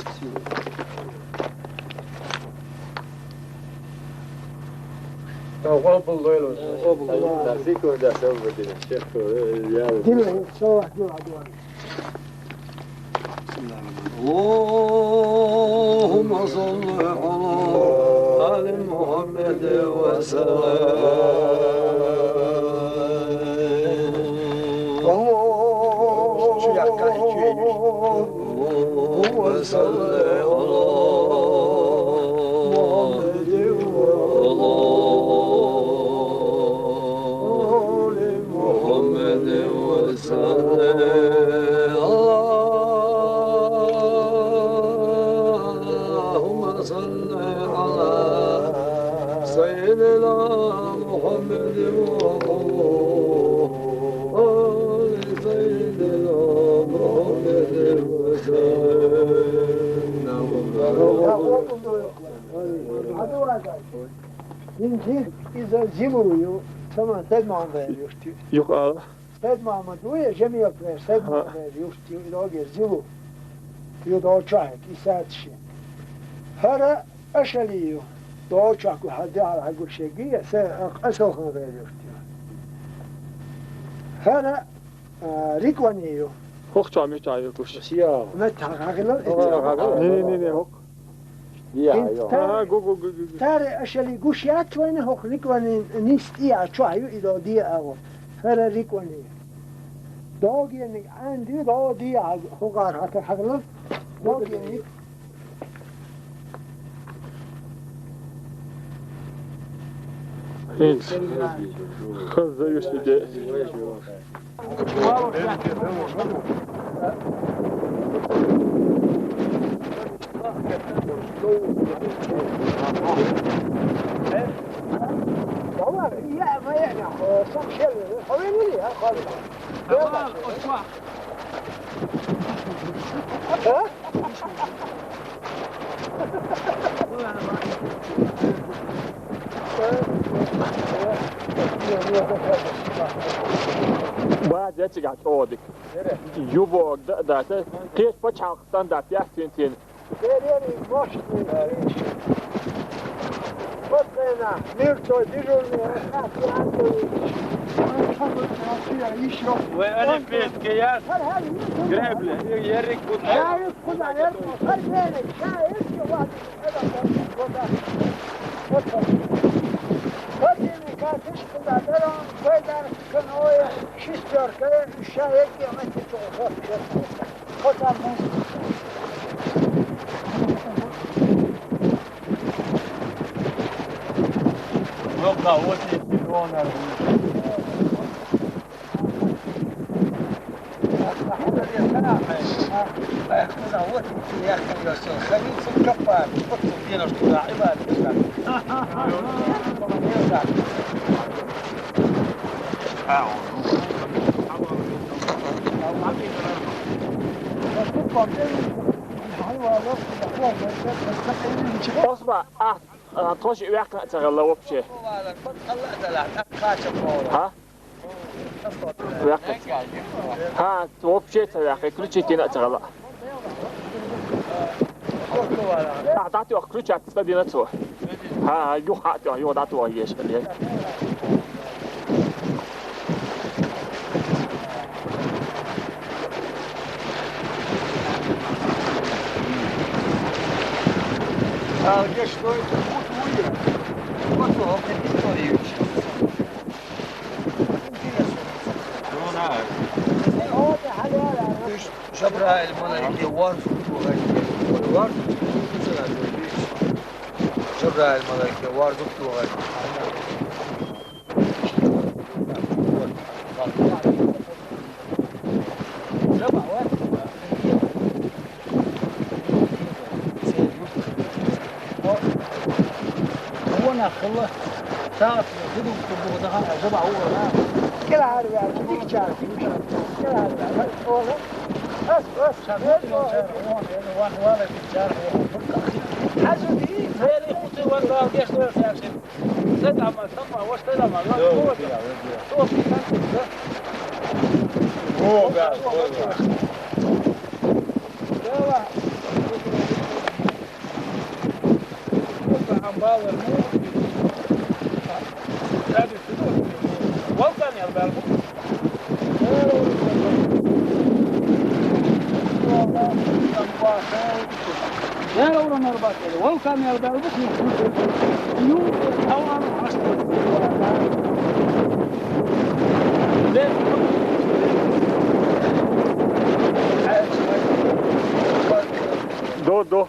اللهم صل على آل محمد وسلم. اللهم صل على محمد وعلى آل محمد وسلم. اللهم صل على سيدنا محمد وعلى آل سيدنا محمد وسلم. Хин хир иза зилу ю, сама Сайд-Мухьаммад юрт ю. Юха ала. Сайд-Мухьаммад ву я, Жамилат вер, Сайд-Мухьаммад вер юрт ю, и догер зилу. Ю доча хьек, и сац ши. ХӀара Ашали ю, доча хьек, хьадиа хьагур шеги, я, се, Асалхан вер юрт ю. ХӀара А, Риквани ю. ХӀокху чохь мичахь ю гуш? Меттахь хьагӀилал. О, хьагӀилал. Не, не, не, хӀокху. Ага, го, го, го, го, го. Таре Ашали гуш яц вайна хӀокху Риквани нис тӀе а чохь ю и до де а вот. ХӀара Риквани. Догениг Ӏанди до де а хӀокхара хьата хьагӀилал. Догениг. ХӀинца. Хаза юсиде. Ва дечигахь чӀогӀа дика. Юбок да, да, да. Кхечу пачхьалкх стандарт яц цуьнан цена. Берери мощный. Вот она, мир твой дежурный, Ахмат Яковлевич. Вы олимпийский яс? Гребли, ерриг куда? Шаир куда, шаир, шаир, шаир. Шестёрка, шаир, Ну-ка, вот и Илона. Osman, ah, А, тхо шиъ ваьккхина а ца хилла вообще. Хьа? Ваьккхина. Хьа, вообще ца ваьккхи, включить йина а ца хилла. А, дӀатоха, включать стадина цо. Хьа, юха хьа а тоха, юха дӀатоха еш хилла. А где, что это? Вот, вот, вот, Викторович. Ну, на. Жабраил малайке варзук тугъай. Варзук тугъай. Жабраил малайке варзук тугъай. До, до.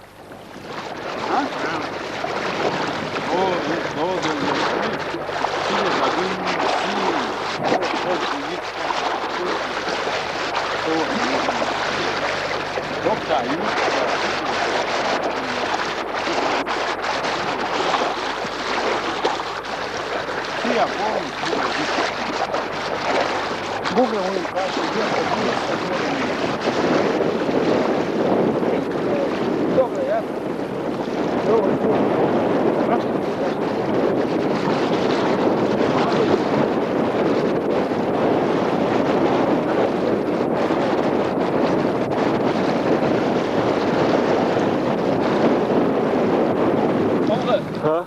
Хьа?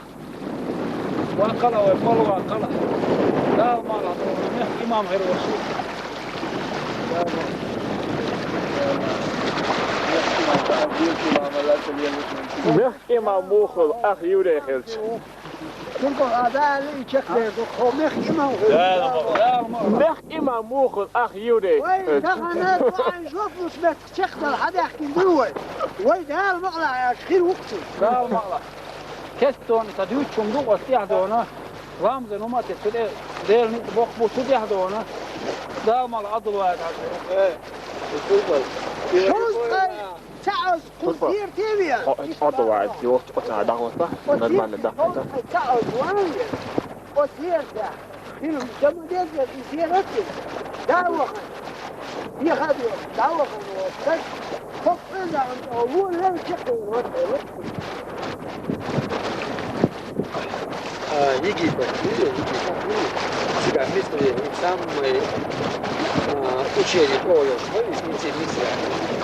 Ваккхала вай, пол ваккхала. Дала мала, мехк имам хир ваши. Мехк имам муха хул, ах еврей хилча? Туркъо а дали чекдер ду, хо мехк имам хул. Мехк имам муха хул, ах еврей хилча? Вай, дахана дуан жоп лус мет чекдал хьадахкин ду вай. Вай, Дала мала, аш хир вукху. Дала мала. Кестон, ца дуьйцучун ду, оцу тӀехь дона. Ламза нума а те, цу тӀе Делан ницкъ боккха бу, цу тӀехь дона. Дала мала Ӏадал ваьгӀа хьажа. Э, шуьйкъал. Шуьйкъал. Ца аз кхуззерте вен. Хьо, хьо Ӏадал ваьгӀа, йохчу оцу дагӀоста, нормально дахкита. Ца аз ван вен. Оцу зерда. Хилма ца ма деза, и зерат. Да вахана. Дехадо, да вахана, стаг. Хоккъе заан, о, вон лев чекхе, вот, вот. А, Египет, видел, Египет, видел? Цигахь Мисре, самый, а, учение, о, я знаю, из Мисре,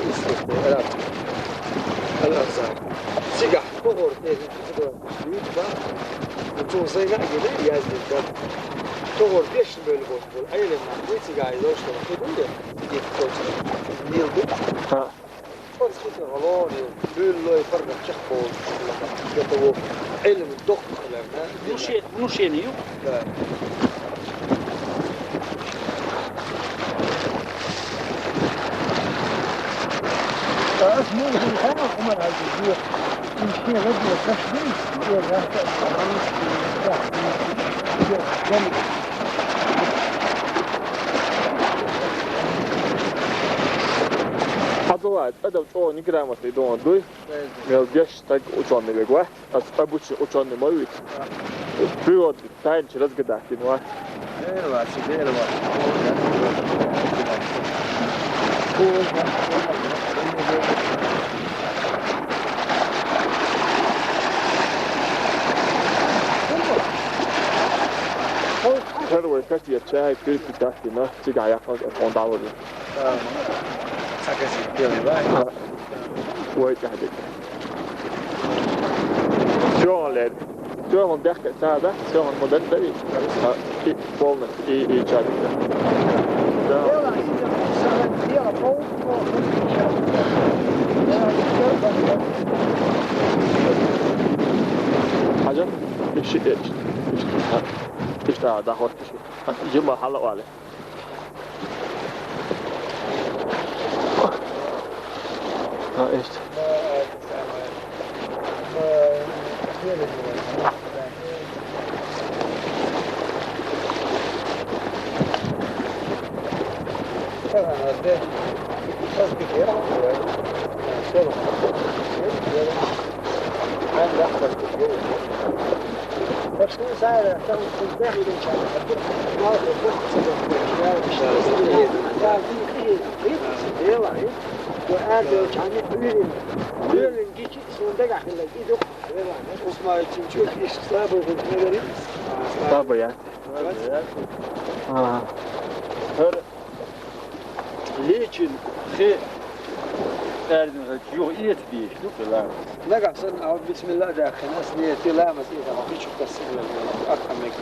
из, из, араб, Аль-Азхар. Цигахь, когор, э, Юьйцу бан, цо сайн а гина яздина дан. Тохара дешна бевлла болу Ӏелам нах вуй цигахь, и дошо хи дуй, и кхочу Нил ду. ХӀаъ. Оцу хи тӀе гӀоло, и буьйлалой паргӀат чекхболуш, это вот Ӏилма доккха хиларна, внушение, внушение ю? Да. Хьадалай, цӀа дав чӀогӀа неграмотный дона дуй? Мел деш стаг учёный вега вац, ас обычный учёный ма виц. Природа Тайна чу разгадать йина вац. Дера вац, дера вац. ХӀара вай касет чай, кирпи тахтина, цига якъас а фонд аварна. Ца касет белый, да? Вай тахтик. Всё, лер. Всё, он дехка, ца, да? Всё, он модерн, да, ведь? А, и полностью, и, и чай. Да. Хажа? Иши, иши, иши, да, да, хот, иши. Жима хала вале. А, эшт. Слабый, а? Слабый, а? Ага. Лечин хи эрдин хи юг иет бийш, ну, пила. Нагахь санна, а, бисмилла дахана, с ней тила мас иет, а, хи чук тасила, а, а, мек.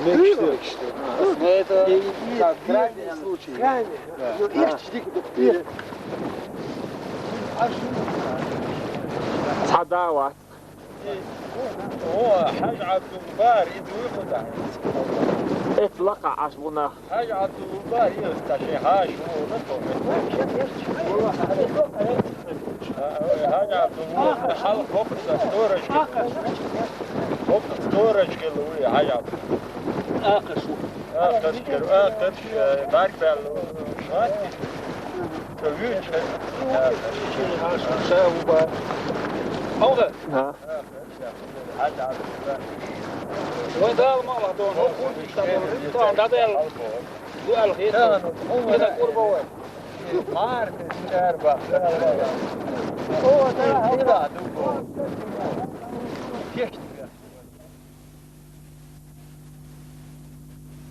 Мек что? С ней это, и, и, как, и, крайний случай. Крайний. Да. Ну, а. Иет, жди, иет. Цхьа да вац. О, Хьажа Ӏабдулбар, и дуй кху тӀехь. Эт лакха Ӏаш вуна. Хьажа Ӏабдулбар, и ца шен хьаша ву, на томе. Хьажа Ӏабдулбар, хьал хопса сторож. Хопса сторож хила вуй, Хьажа Ӏабдулбар. Акхаш ву. Акхаш кер, акхаш, э, барг бел. Ша ву бар. Хьо да? Ха. Вай Дала ма ладон, хӀокху иштта болу, тахана дӀадаьлла. Ду аьлла хета. Хьуна курба вай. Марта, шарба. О, да, да, ду. Кеш.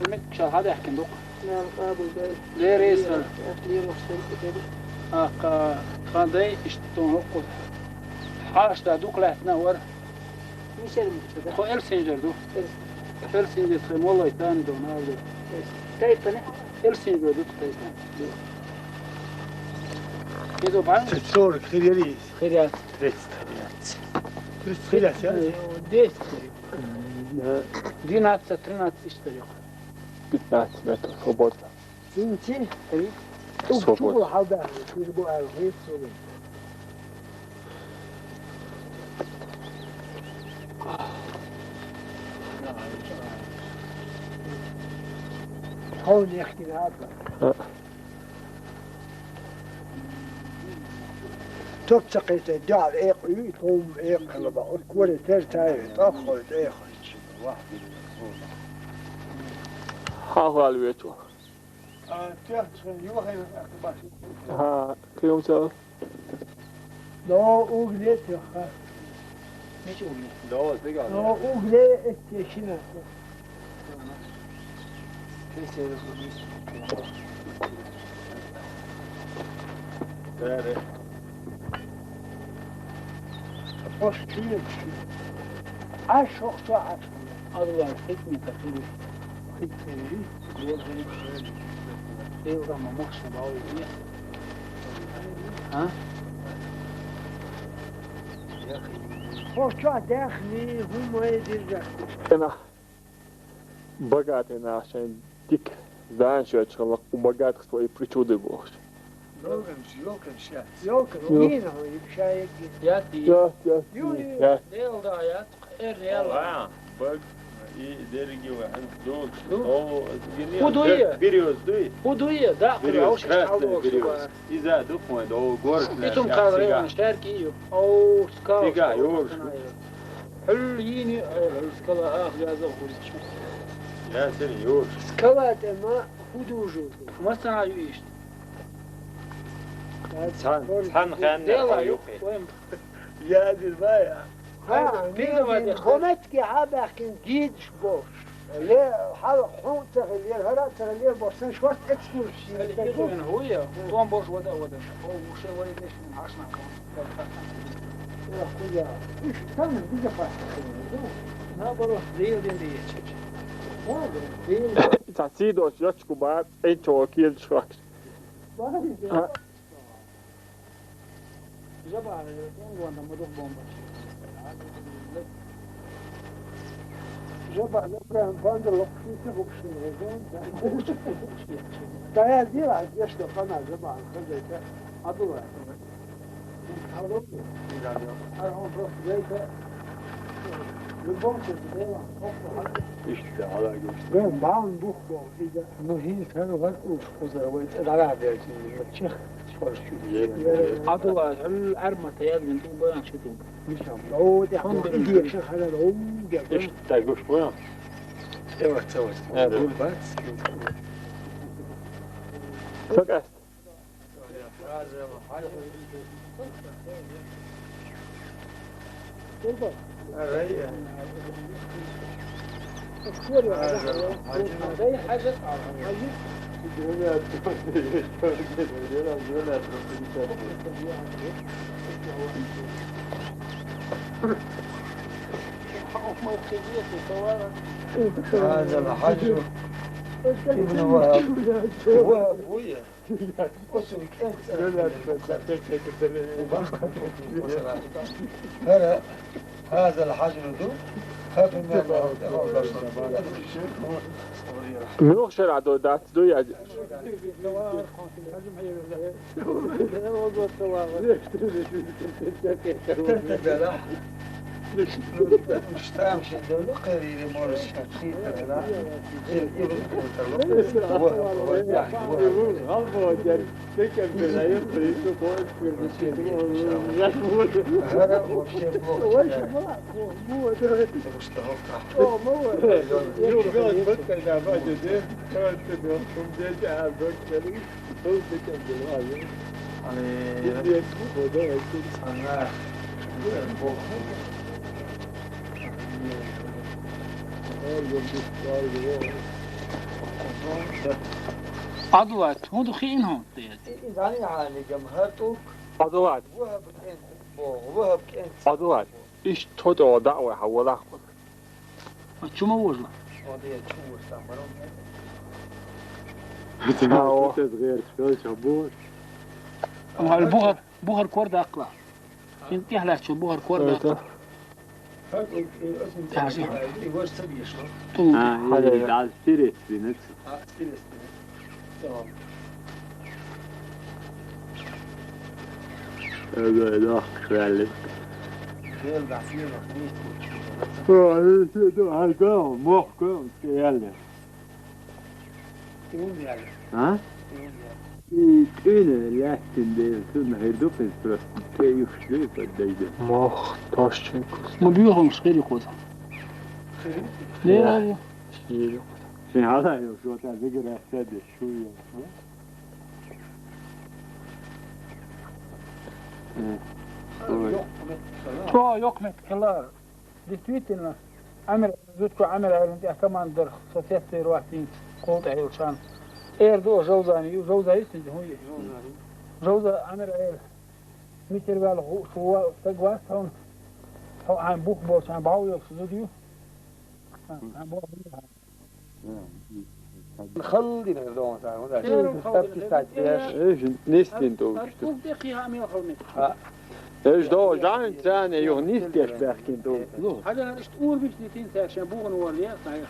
Меккашал хьадаьхкина ду-кх. Нана къабулбойла. Леррина. Ахь лелош санна тӀе дерриг. Аккха, тхан дай иштта тхуна хӀокху хьашташ дукха лаьттина а вара. Мичара мичара да? Тхо Элсинжер ду. Элс-. Элсинжер тхайн моллай тани ду, нана ду. Элс-. Тайпана? Элсинжер ду тхо тайпана. Иза бан? Сорок хир яри? Хир яц. Тридцать. Тридцать хир яц, я? Э, десять. М, да. Двенадцать, тринадцать иштта йо. Пятнадцать метров свободно. Инчи? Ай. Свободно. Чугула хьалда, чугула аьлла, хӀета свободно. Хьо нехкина хьаба. А. Топ ца кхетий, дуьхьал экъа ю, и тхуна экъа хила бакъ. Оцу коре тера ца йой, тӀаккха хой, тӀе хой. Хьан хьал вецо? А, тӀе хой, юха хай баш. Ха, кхин хӀума ца. Но угле тӀе ха. Мича угле? Но, дага. Но угле эццешина. Хош чуьйра чу. Аш хӀокху чохь Ӏаш. Аллах хӀикмета хуьлу. ХӀикмета. Дела ма мохь ма бовлу. А? Хо чохь даьхни, хӀумма дирза. Кхина богатый нах шайн дика зан шоьч хилла, кху богатых свои причуды бохуш. Ёлканаш, ёлканаш яц. Ёлканаш, йо. Йина хьо, ша егги. Яц, яц, яц. Юри. Яц. Дела да, яц. Эр яла. Ва, баг, и дерриге ва хьан догуш. Ду. О, гини, хӀу дуй? Берёз дуй? ХӀу дуй? Да, берёз, красный берёз. Иза ду хьуна, о, город. Итум кал район, шарки ю. О, скал. Дига, ёрш. Хьул йини, э, скала, ах, яза хурчу. Я сер, ёрш. Скала тема художу. Масана ю ишт. Цан, цан ханна дела ю. Я дир бая. Ха, пиза ваде. Хоматки хьабаьхкин гидш бош. Ле, хьал хьун ца хилла, хӀара ца хилла, бо сан шорт экскурсия. Али хӀу я, тон бош вада, вада. О, уше вай деш, хашна. Э, хуя. Иш, там безопасно. Наоборот, дил, дил, дил, чич. Ца цидос йочку ба, цӀен чо килчвакс. Жаба, э, он ванда мудух бомба. Жаба, ну, прям банда лохши, ты лохши, да? Да, я дело, а где что, она жаба, как это, а бывает. Любом случае, да, Ишта хьалагаш. Вен баун бух бо, иза. Ну, хӀинца хӀара вар уш кхузара вай цӀа дӀара а бертина, ма чех шорш чу. Еб, еб. Адала, хӀал арма та ядвин тӀу баян ши тӀу. Мишам. О, тӀехь Хьон бери. Идея шахара, о, геба. Ишта гуш бо. Эва, цава. Э, гурбац. Сакаст. هذا الحجر ابن وهب. وهب ويا. هذا، هذا الحجر ذو خف من الله. Муьлха шера до дац ду я? Муштам ши долу къарийри морис шахсийтара. Ил, ил, ил, ил, ил, ил, ил, ил, هذا вообще плохо. Ой, читаю. Потому что вот так. О, ну, э, Юра, вот, вот когда Вадя, да? Давай ты, да, он здесь, а, вот, смотри, вот ты как бы, а, я. Они Здесь, вот, давай, ты. Она. Бог. Ой, Юра, ты, ой, Юра. Адват, хӀун ду хиъна хӀун? Изани гьанигам гьатӀу. Адват. Вагьаб кӀен, бо, вагьаб кӀен. Адват. Иш тото даъва хьавалахъу. А чума вожла? Оде чу вожла, барон. Цао. Тез гъер чпел чабур. Ам гьал бухар, бухар кор дакъла. Ин тяхлачу бухар кор дакъла. Тяжи. Ту. А, хьале дал сирес бинет. А, сирес бинет. Tamam. Öyle yok, kralım. Gel bak, gel bak, ne istiyorsun? Öyle şey de halka mok koyun geldi. Tamam yani. Ha? Tamam yani. И тӀуьна лаьттина дела, цунна хӀара дукхаза просто тӀе юхаш дуй, поддайда. Мох, таш чу кус. Ма буьйхамаш хир ю кхуза. Хир ю? Не, я. Шин хьала йолуш ватар дигара ца деш, шу йолуш ва? Э, ой. О, йоккха меттиг хилла. Действительно, Амир, зудчо Амир Ӏелин тӀехь командор со цецдер ваттийна кхул тӀехь йолчарна. Эр ду, Жовзани ю, Жовза ю цуьнан, хӀун ю? Жовза Амир Ӏела. Мичара ваьлла ху-, шу ва-, стаг вац хьуна? Хьо хьайн бух болчарна бӀов йолуш зуда ю? Хьайн бух болчарна. Халдина догӀун цара, хӀунда аьлча статистика деш. Эш нестин тӀулгаш ду. Ар кув тӀе кхин хьа мел халме. Ха. Эш до жан цане юх нис деш бехкин тӀулгаш ду. Хьажа, иштта ур бич нитин цаьршан бугӀун вар ле, хай.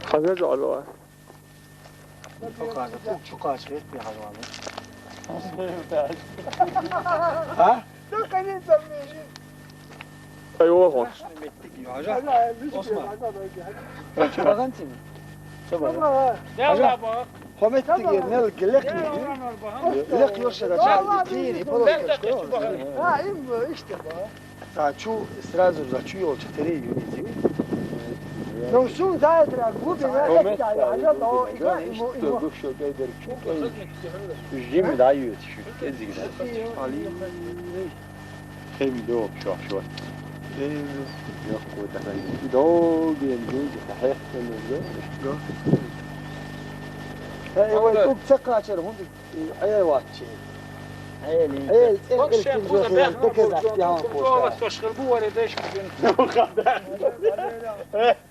Хаза жо алва. Чукаша, чукаша, хӀетте хьажа валла. А? До конца жизни. Ай, ола хонш. Ага, Осман. Баган тим. Чаба. Чаба. Хометтиге мел гелек. Гелек йорша да ча. Тири, полоска. А, им, иште ба. Зачу, сразу зачу йол четыре юнизи. Ну, су да, дра, губи, на, Хомет, это, я, я, да, да, и, да, и, и, и, что, и, что, что, что, что, Жим да, ю, чу, эзиг да. Али. Хем дог, шо, шо. Э, ё, кой да, дог, ген, ген, хех, ген, ген. Да. Э, вот тут цакачер, хунди, э, э, вачи. Э, э, э, Бак э, шеф, э, бу да э, бяхна э, бу, э, бу, я, бу, бу, бу, бу, тошхыр, бу, варе, деш, бу, ген.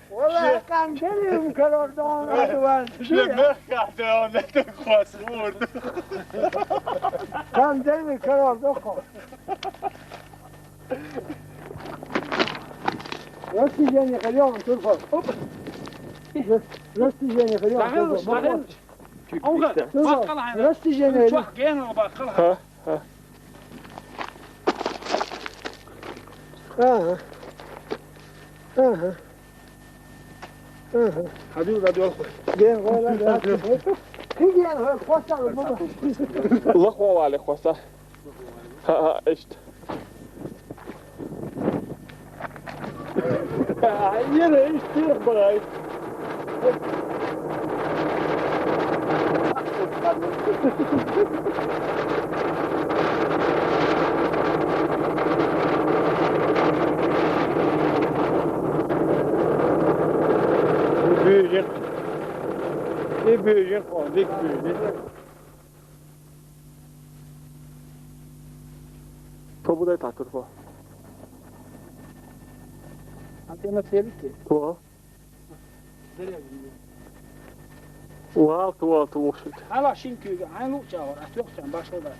Валлахи, кандилим карар дон, Редван. Ше мехкарда, он да хос вурд. Кандилим карар дон. Растяжение, ходил, Турфа. Оп. Растяжение, ходил, Турфа. Оңға, баққала, ана. Растяжение. Ген ол баққала. Ха, ха. Аха. Аха. Аха. Ходил, ходил. Ген, ходил, ходил. Ты ген, ходил, хвастал, баба. Лохвале, хвастал. Ха, ха, ишт. Ай, ишт, ишт, бай. Büyüyecek. E, büyüyecek, o, dik büyüyecek. Тобудай татыр бо. Антенна целики. Бо. Уал, уал, уал. Ала шин күйге, айн лук чавар, ат ёк чан, башыл да.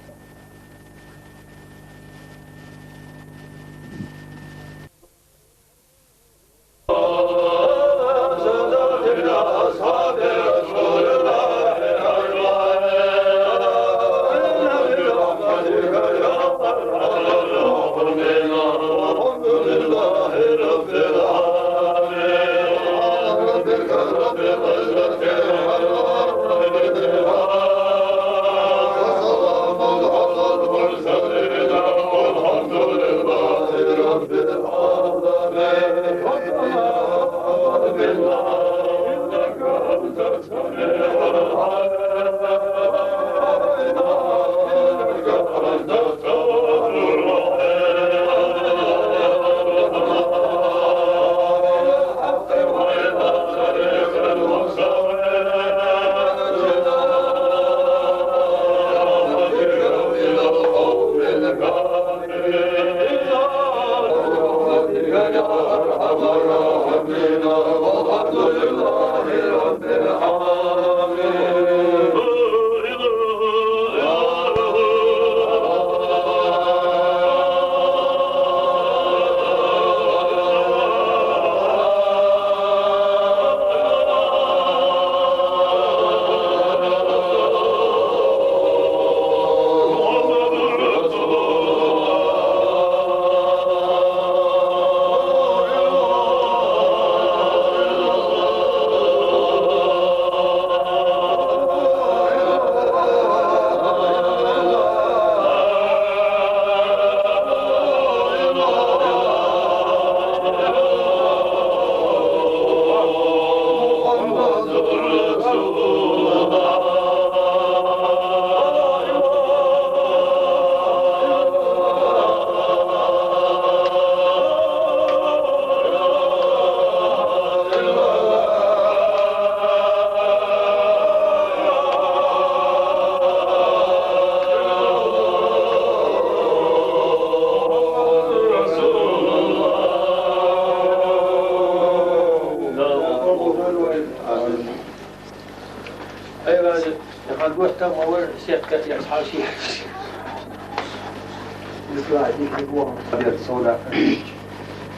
Ай, ради, я могу там, а вы все как я схожу. Не знаю, не могу. Обед сода.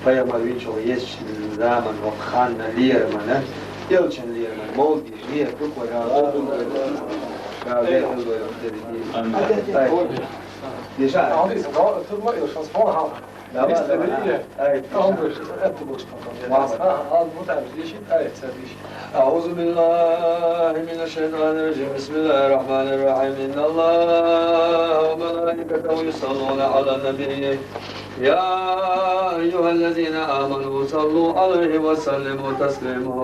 Пайгамбар винчо есть, да, ман, вот ханна, лермана, елчен лерман, молди, лер, буквально. Amin. Aldıysa, tamam, oturma, yok, şans falan ha. Tamam, tamam. Evet. Tamam, bu işte, hep bu boş. Tamam. Ha, al, bu tarz bir şey. Evet, sen bir şey. أعوذ بالله من الشيطان الرجيم. بسم الله الرحمن الرحيم. إن الله وملائكته يصلون على النبي. يا أيها الذين آمنوا صلوا عليه وسلموا تسليما.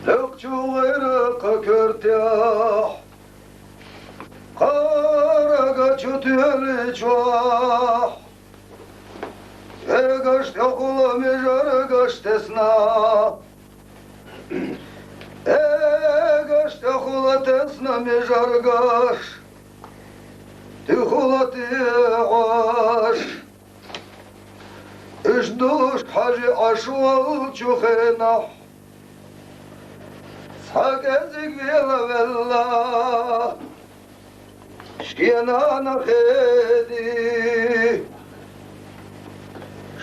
Лекчу гӀайракха коьртехь, кхарага чу тоьллачохь, эгаш тӀехула мижаргаш тесна. Эгаш тӀехула тесна мижаргаш, туьхула тӀехьош. Уьш долуш хьажи Ӏаш волчу хенахь, цхьа кӀезиг велавелла, шен нана хеди.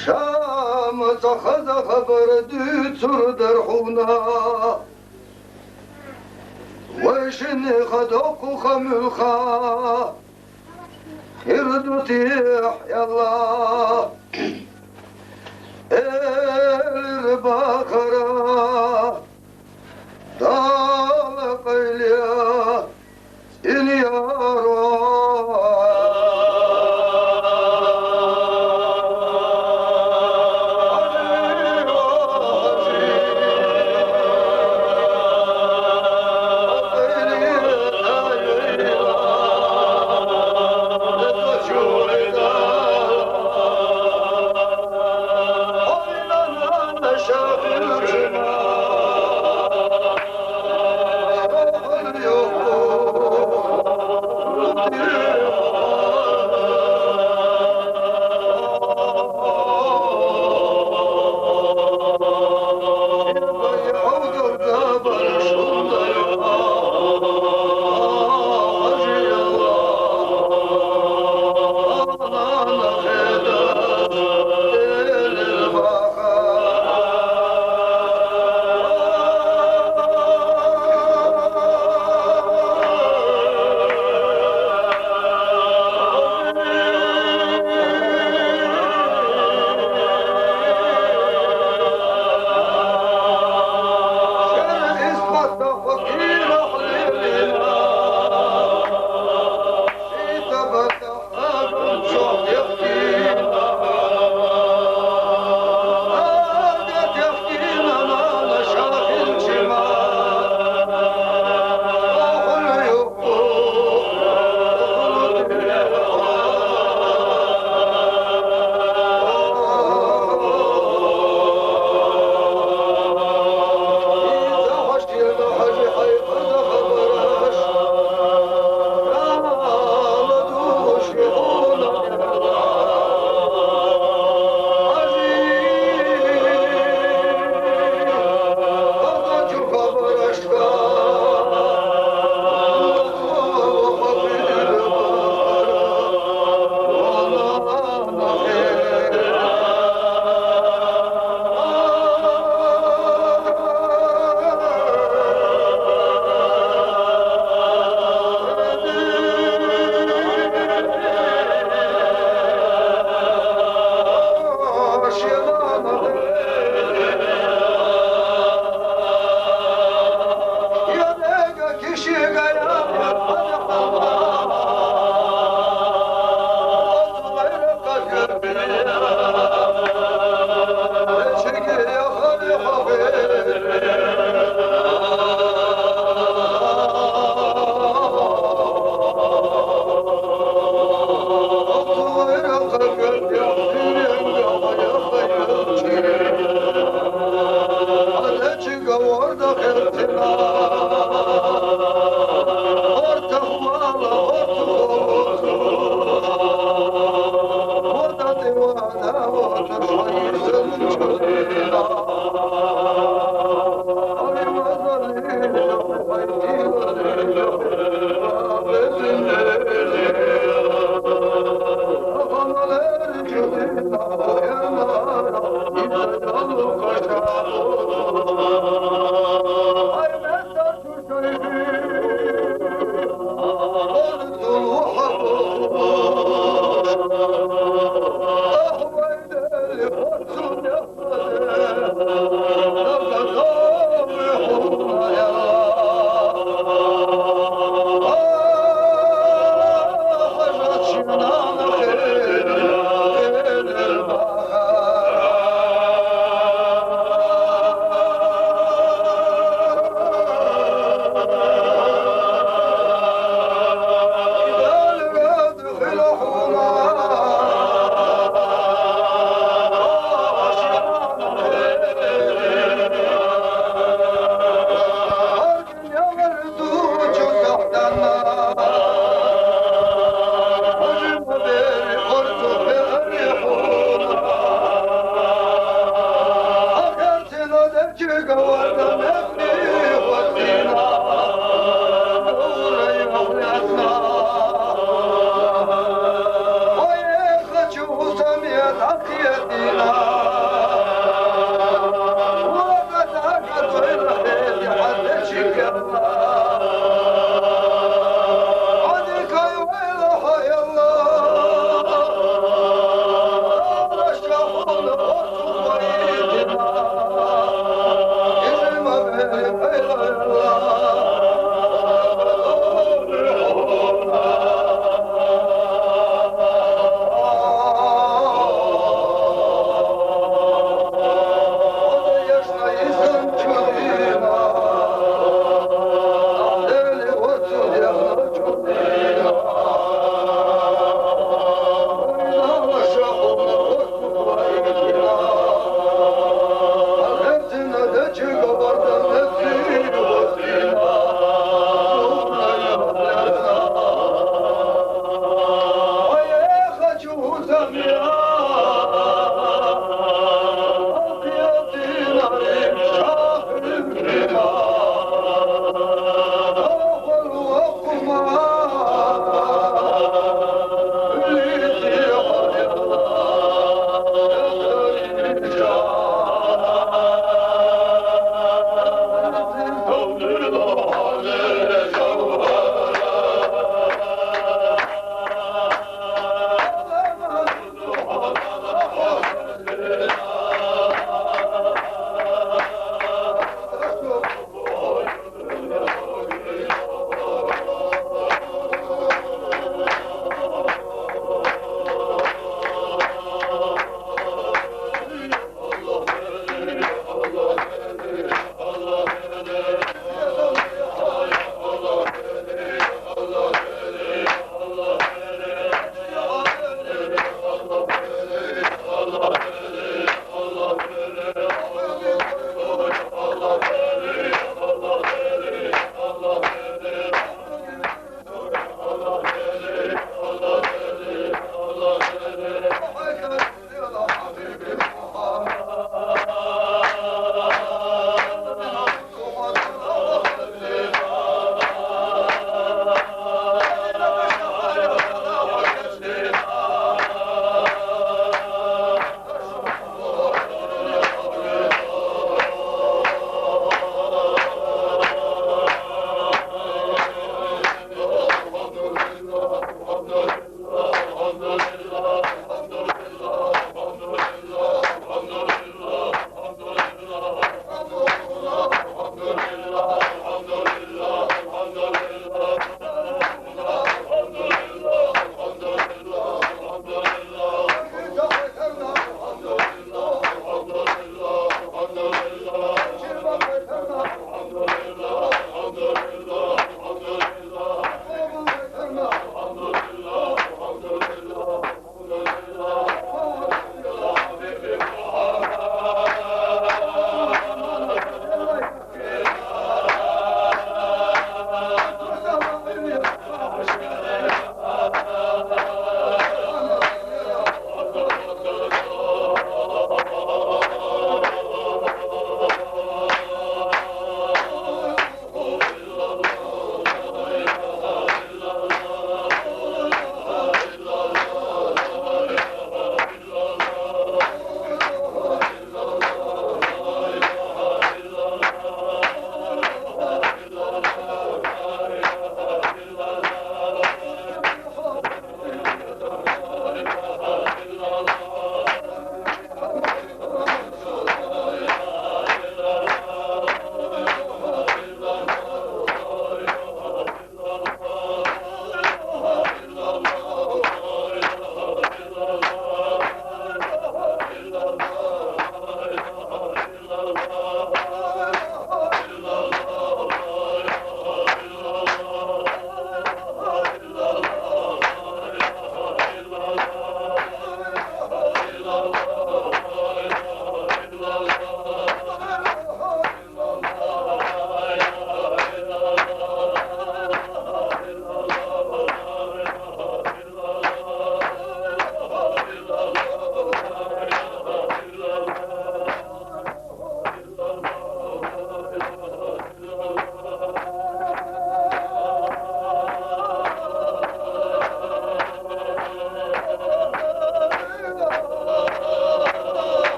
Шама цхьа хаза хабар дуьйцур дара хьуна. Вай шиннеха доккху хан муьлхха хир ду техь, Алла, элира бахара, Дала къайле, цӀена яр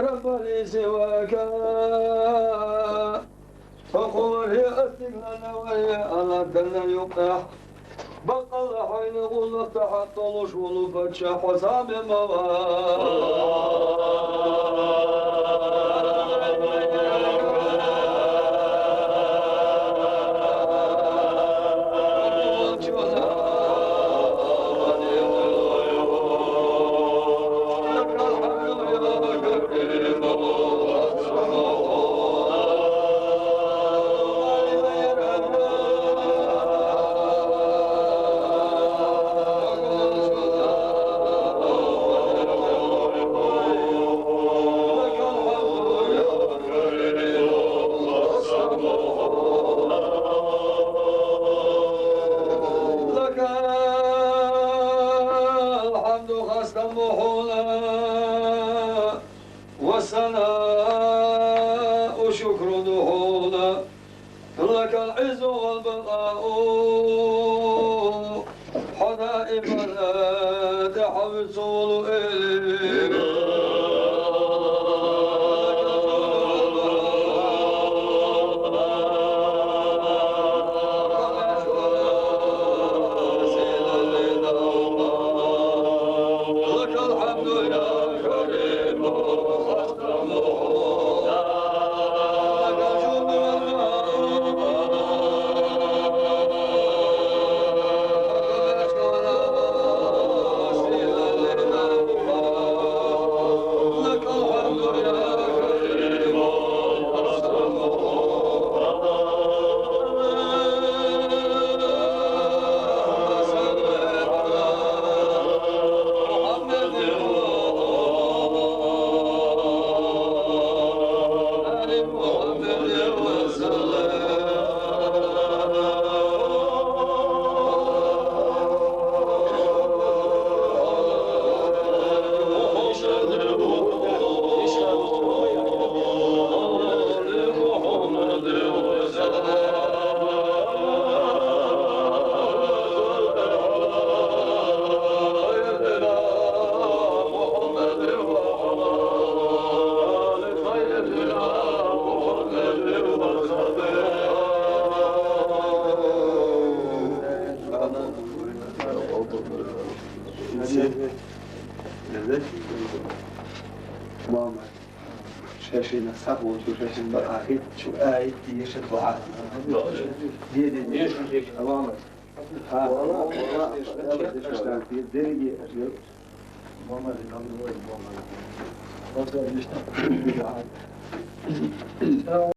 رب لي سواك. فقل هي أستقلال وهي على الدنيا يقع. بقى الله حين قل افتح الطلوش ولو فتشح وسامي موا. لك الحمد خاصة محولا، والثناء شكر دخولا. لك العز والبقاء، حدائق لا تحوي السبل إليك. لك الحمد يا كريم. Мама, шашина сахло, шу шашин бар ахи, шу ай, тиеша дуа. Деде, деде. Мама. Ха, мама, мама. Дерги. Мама, мама.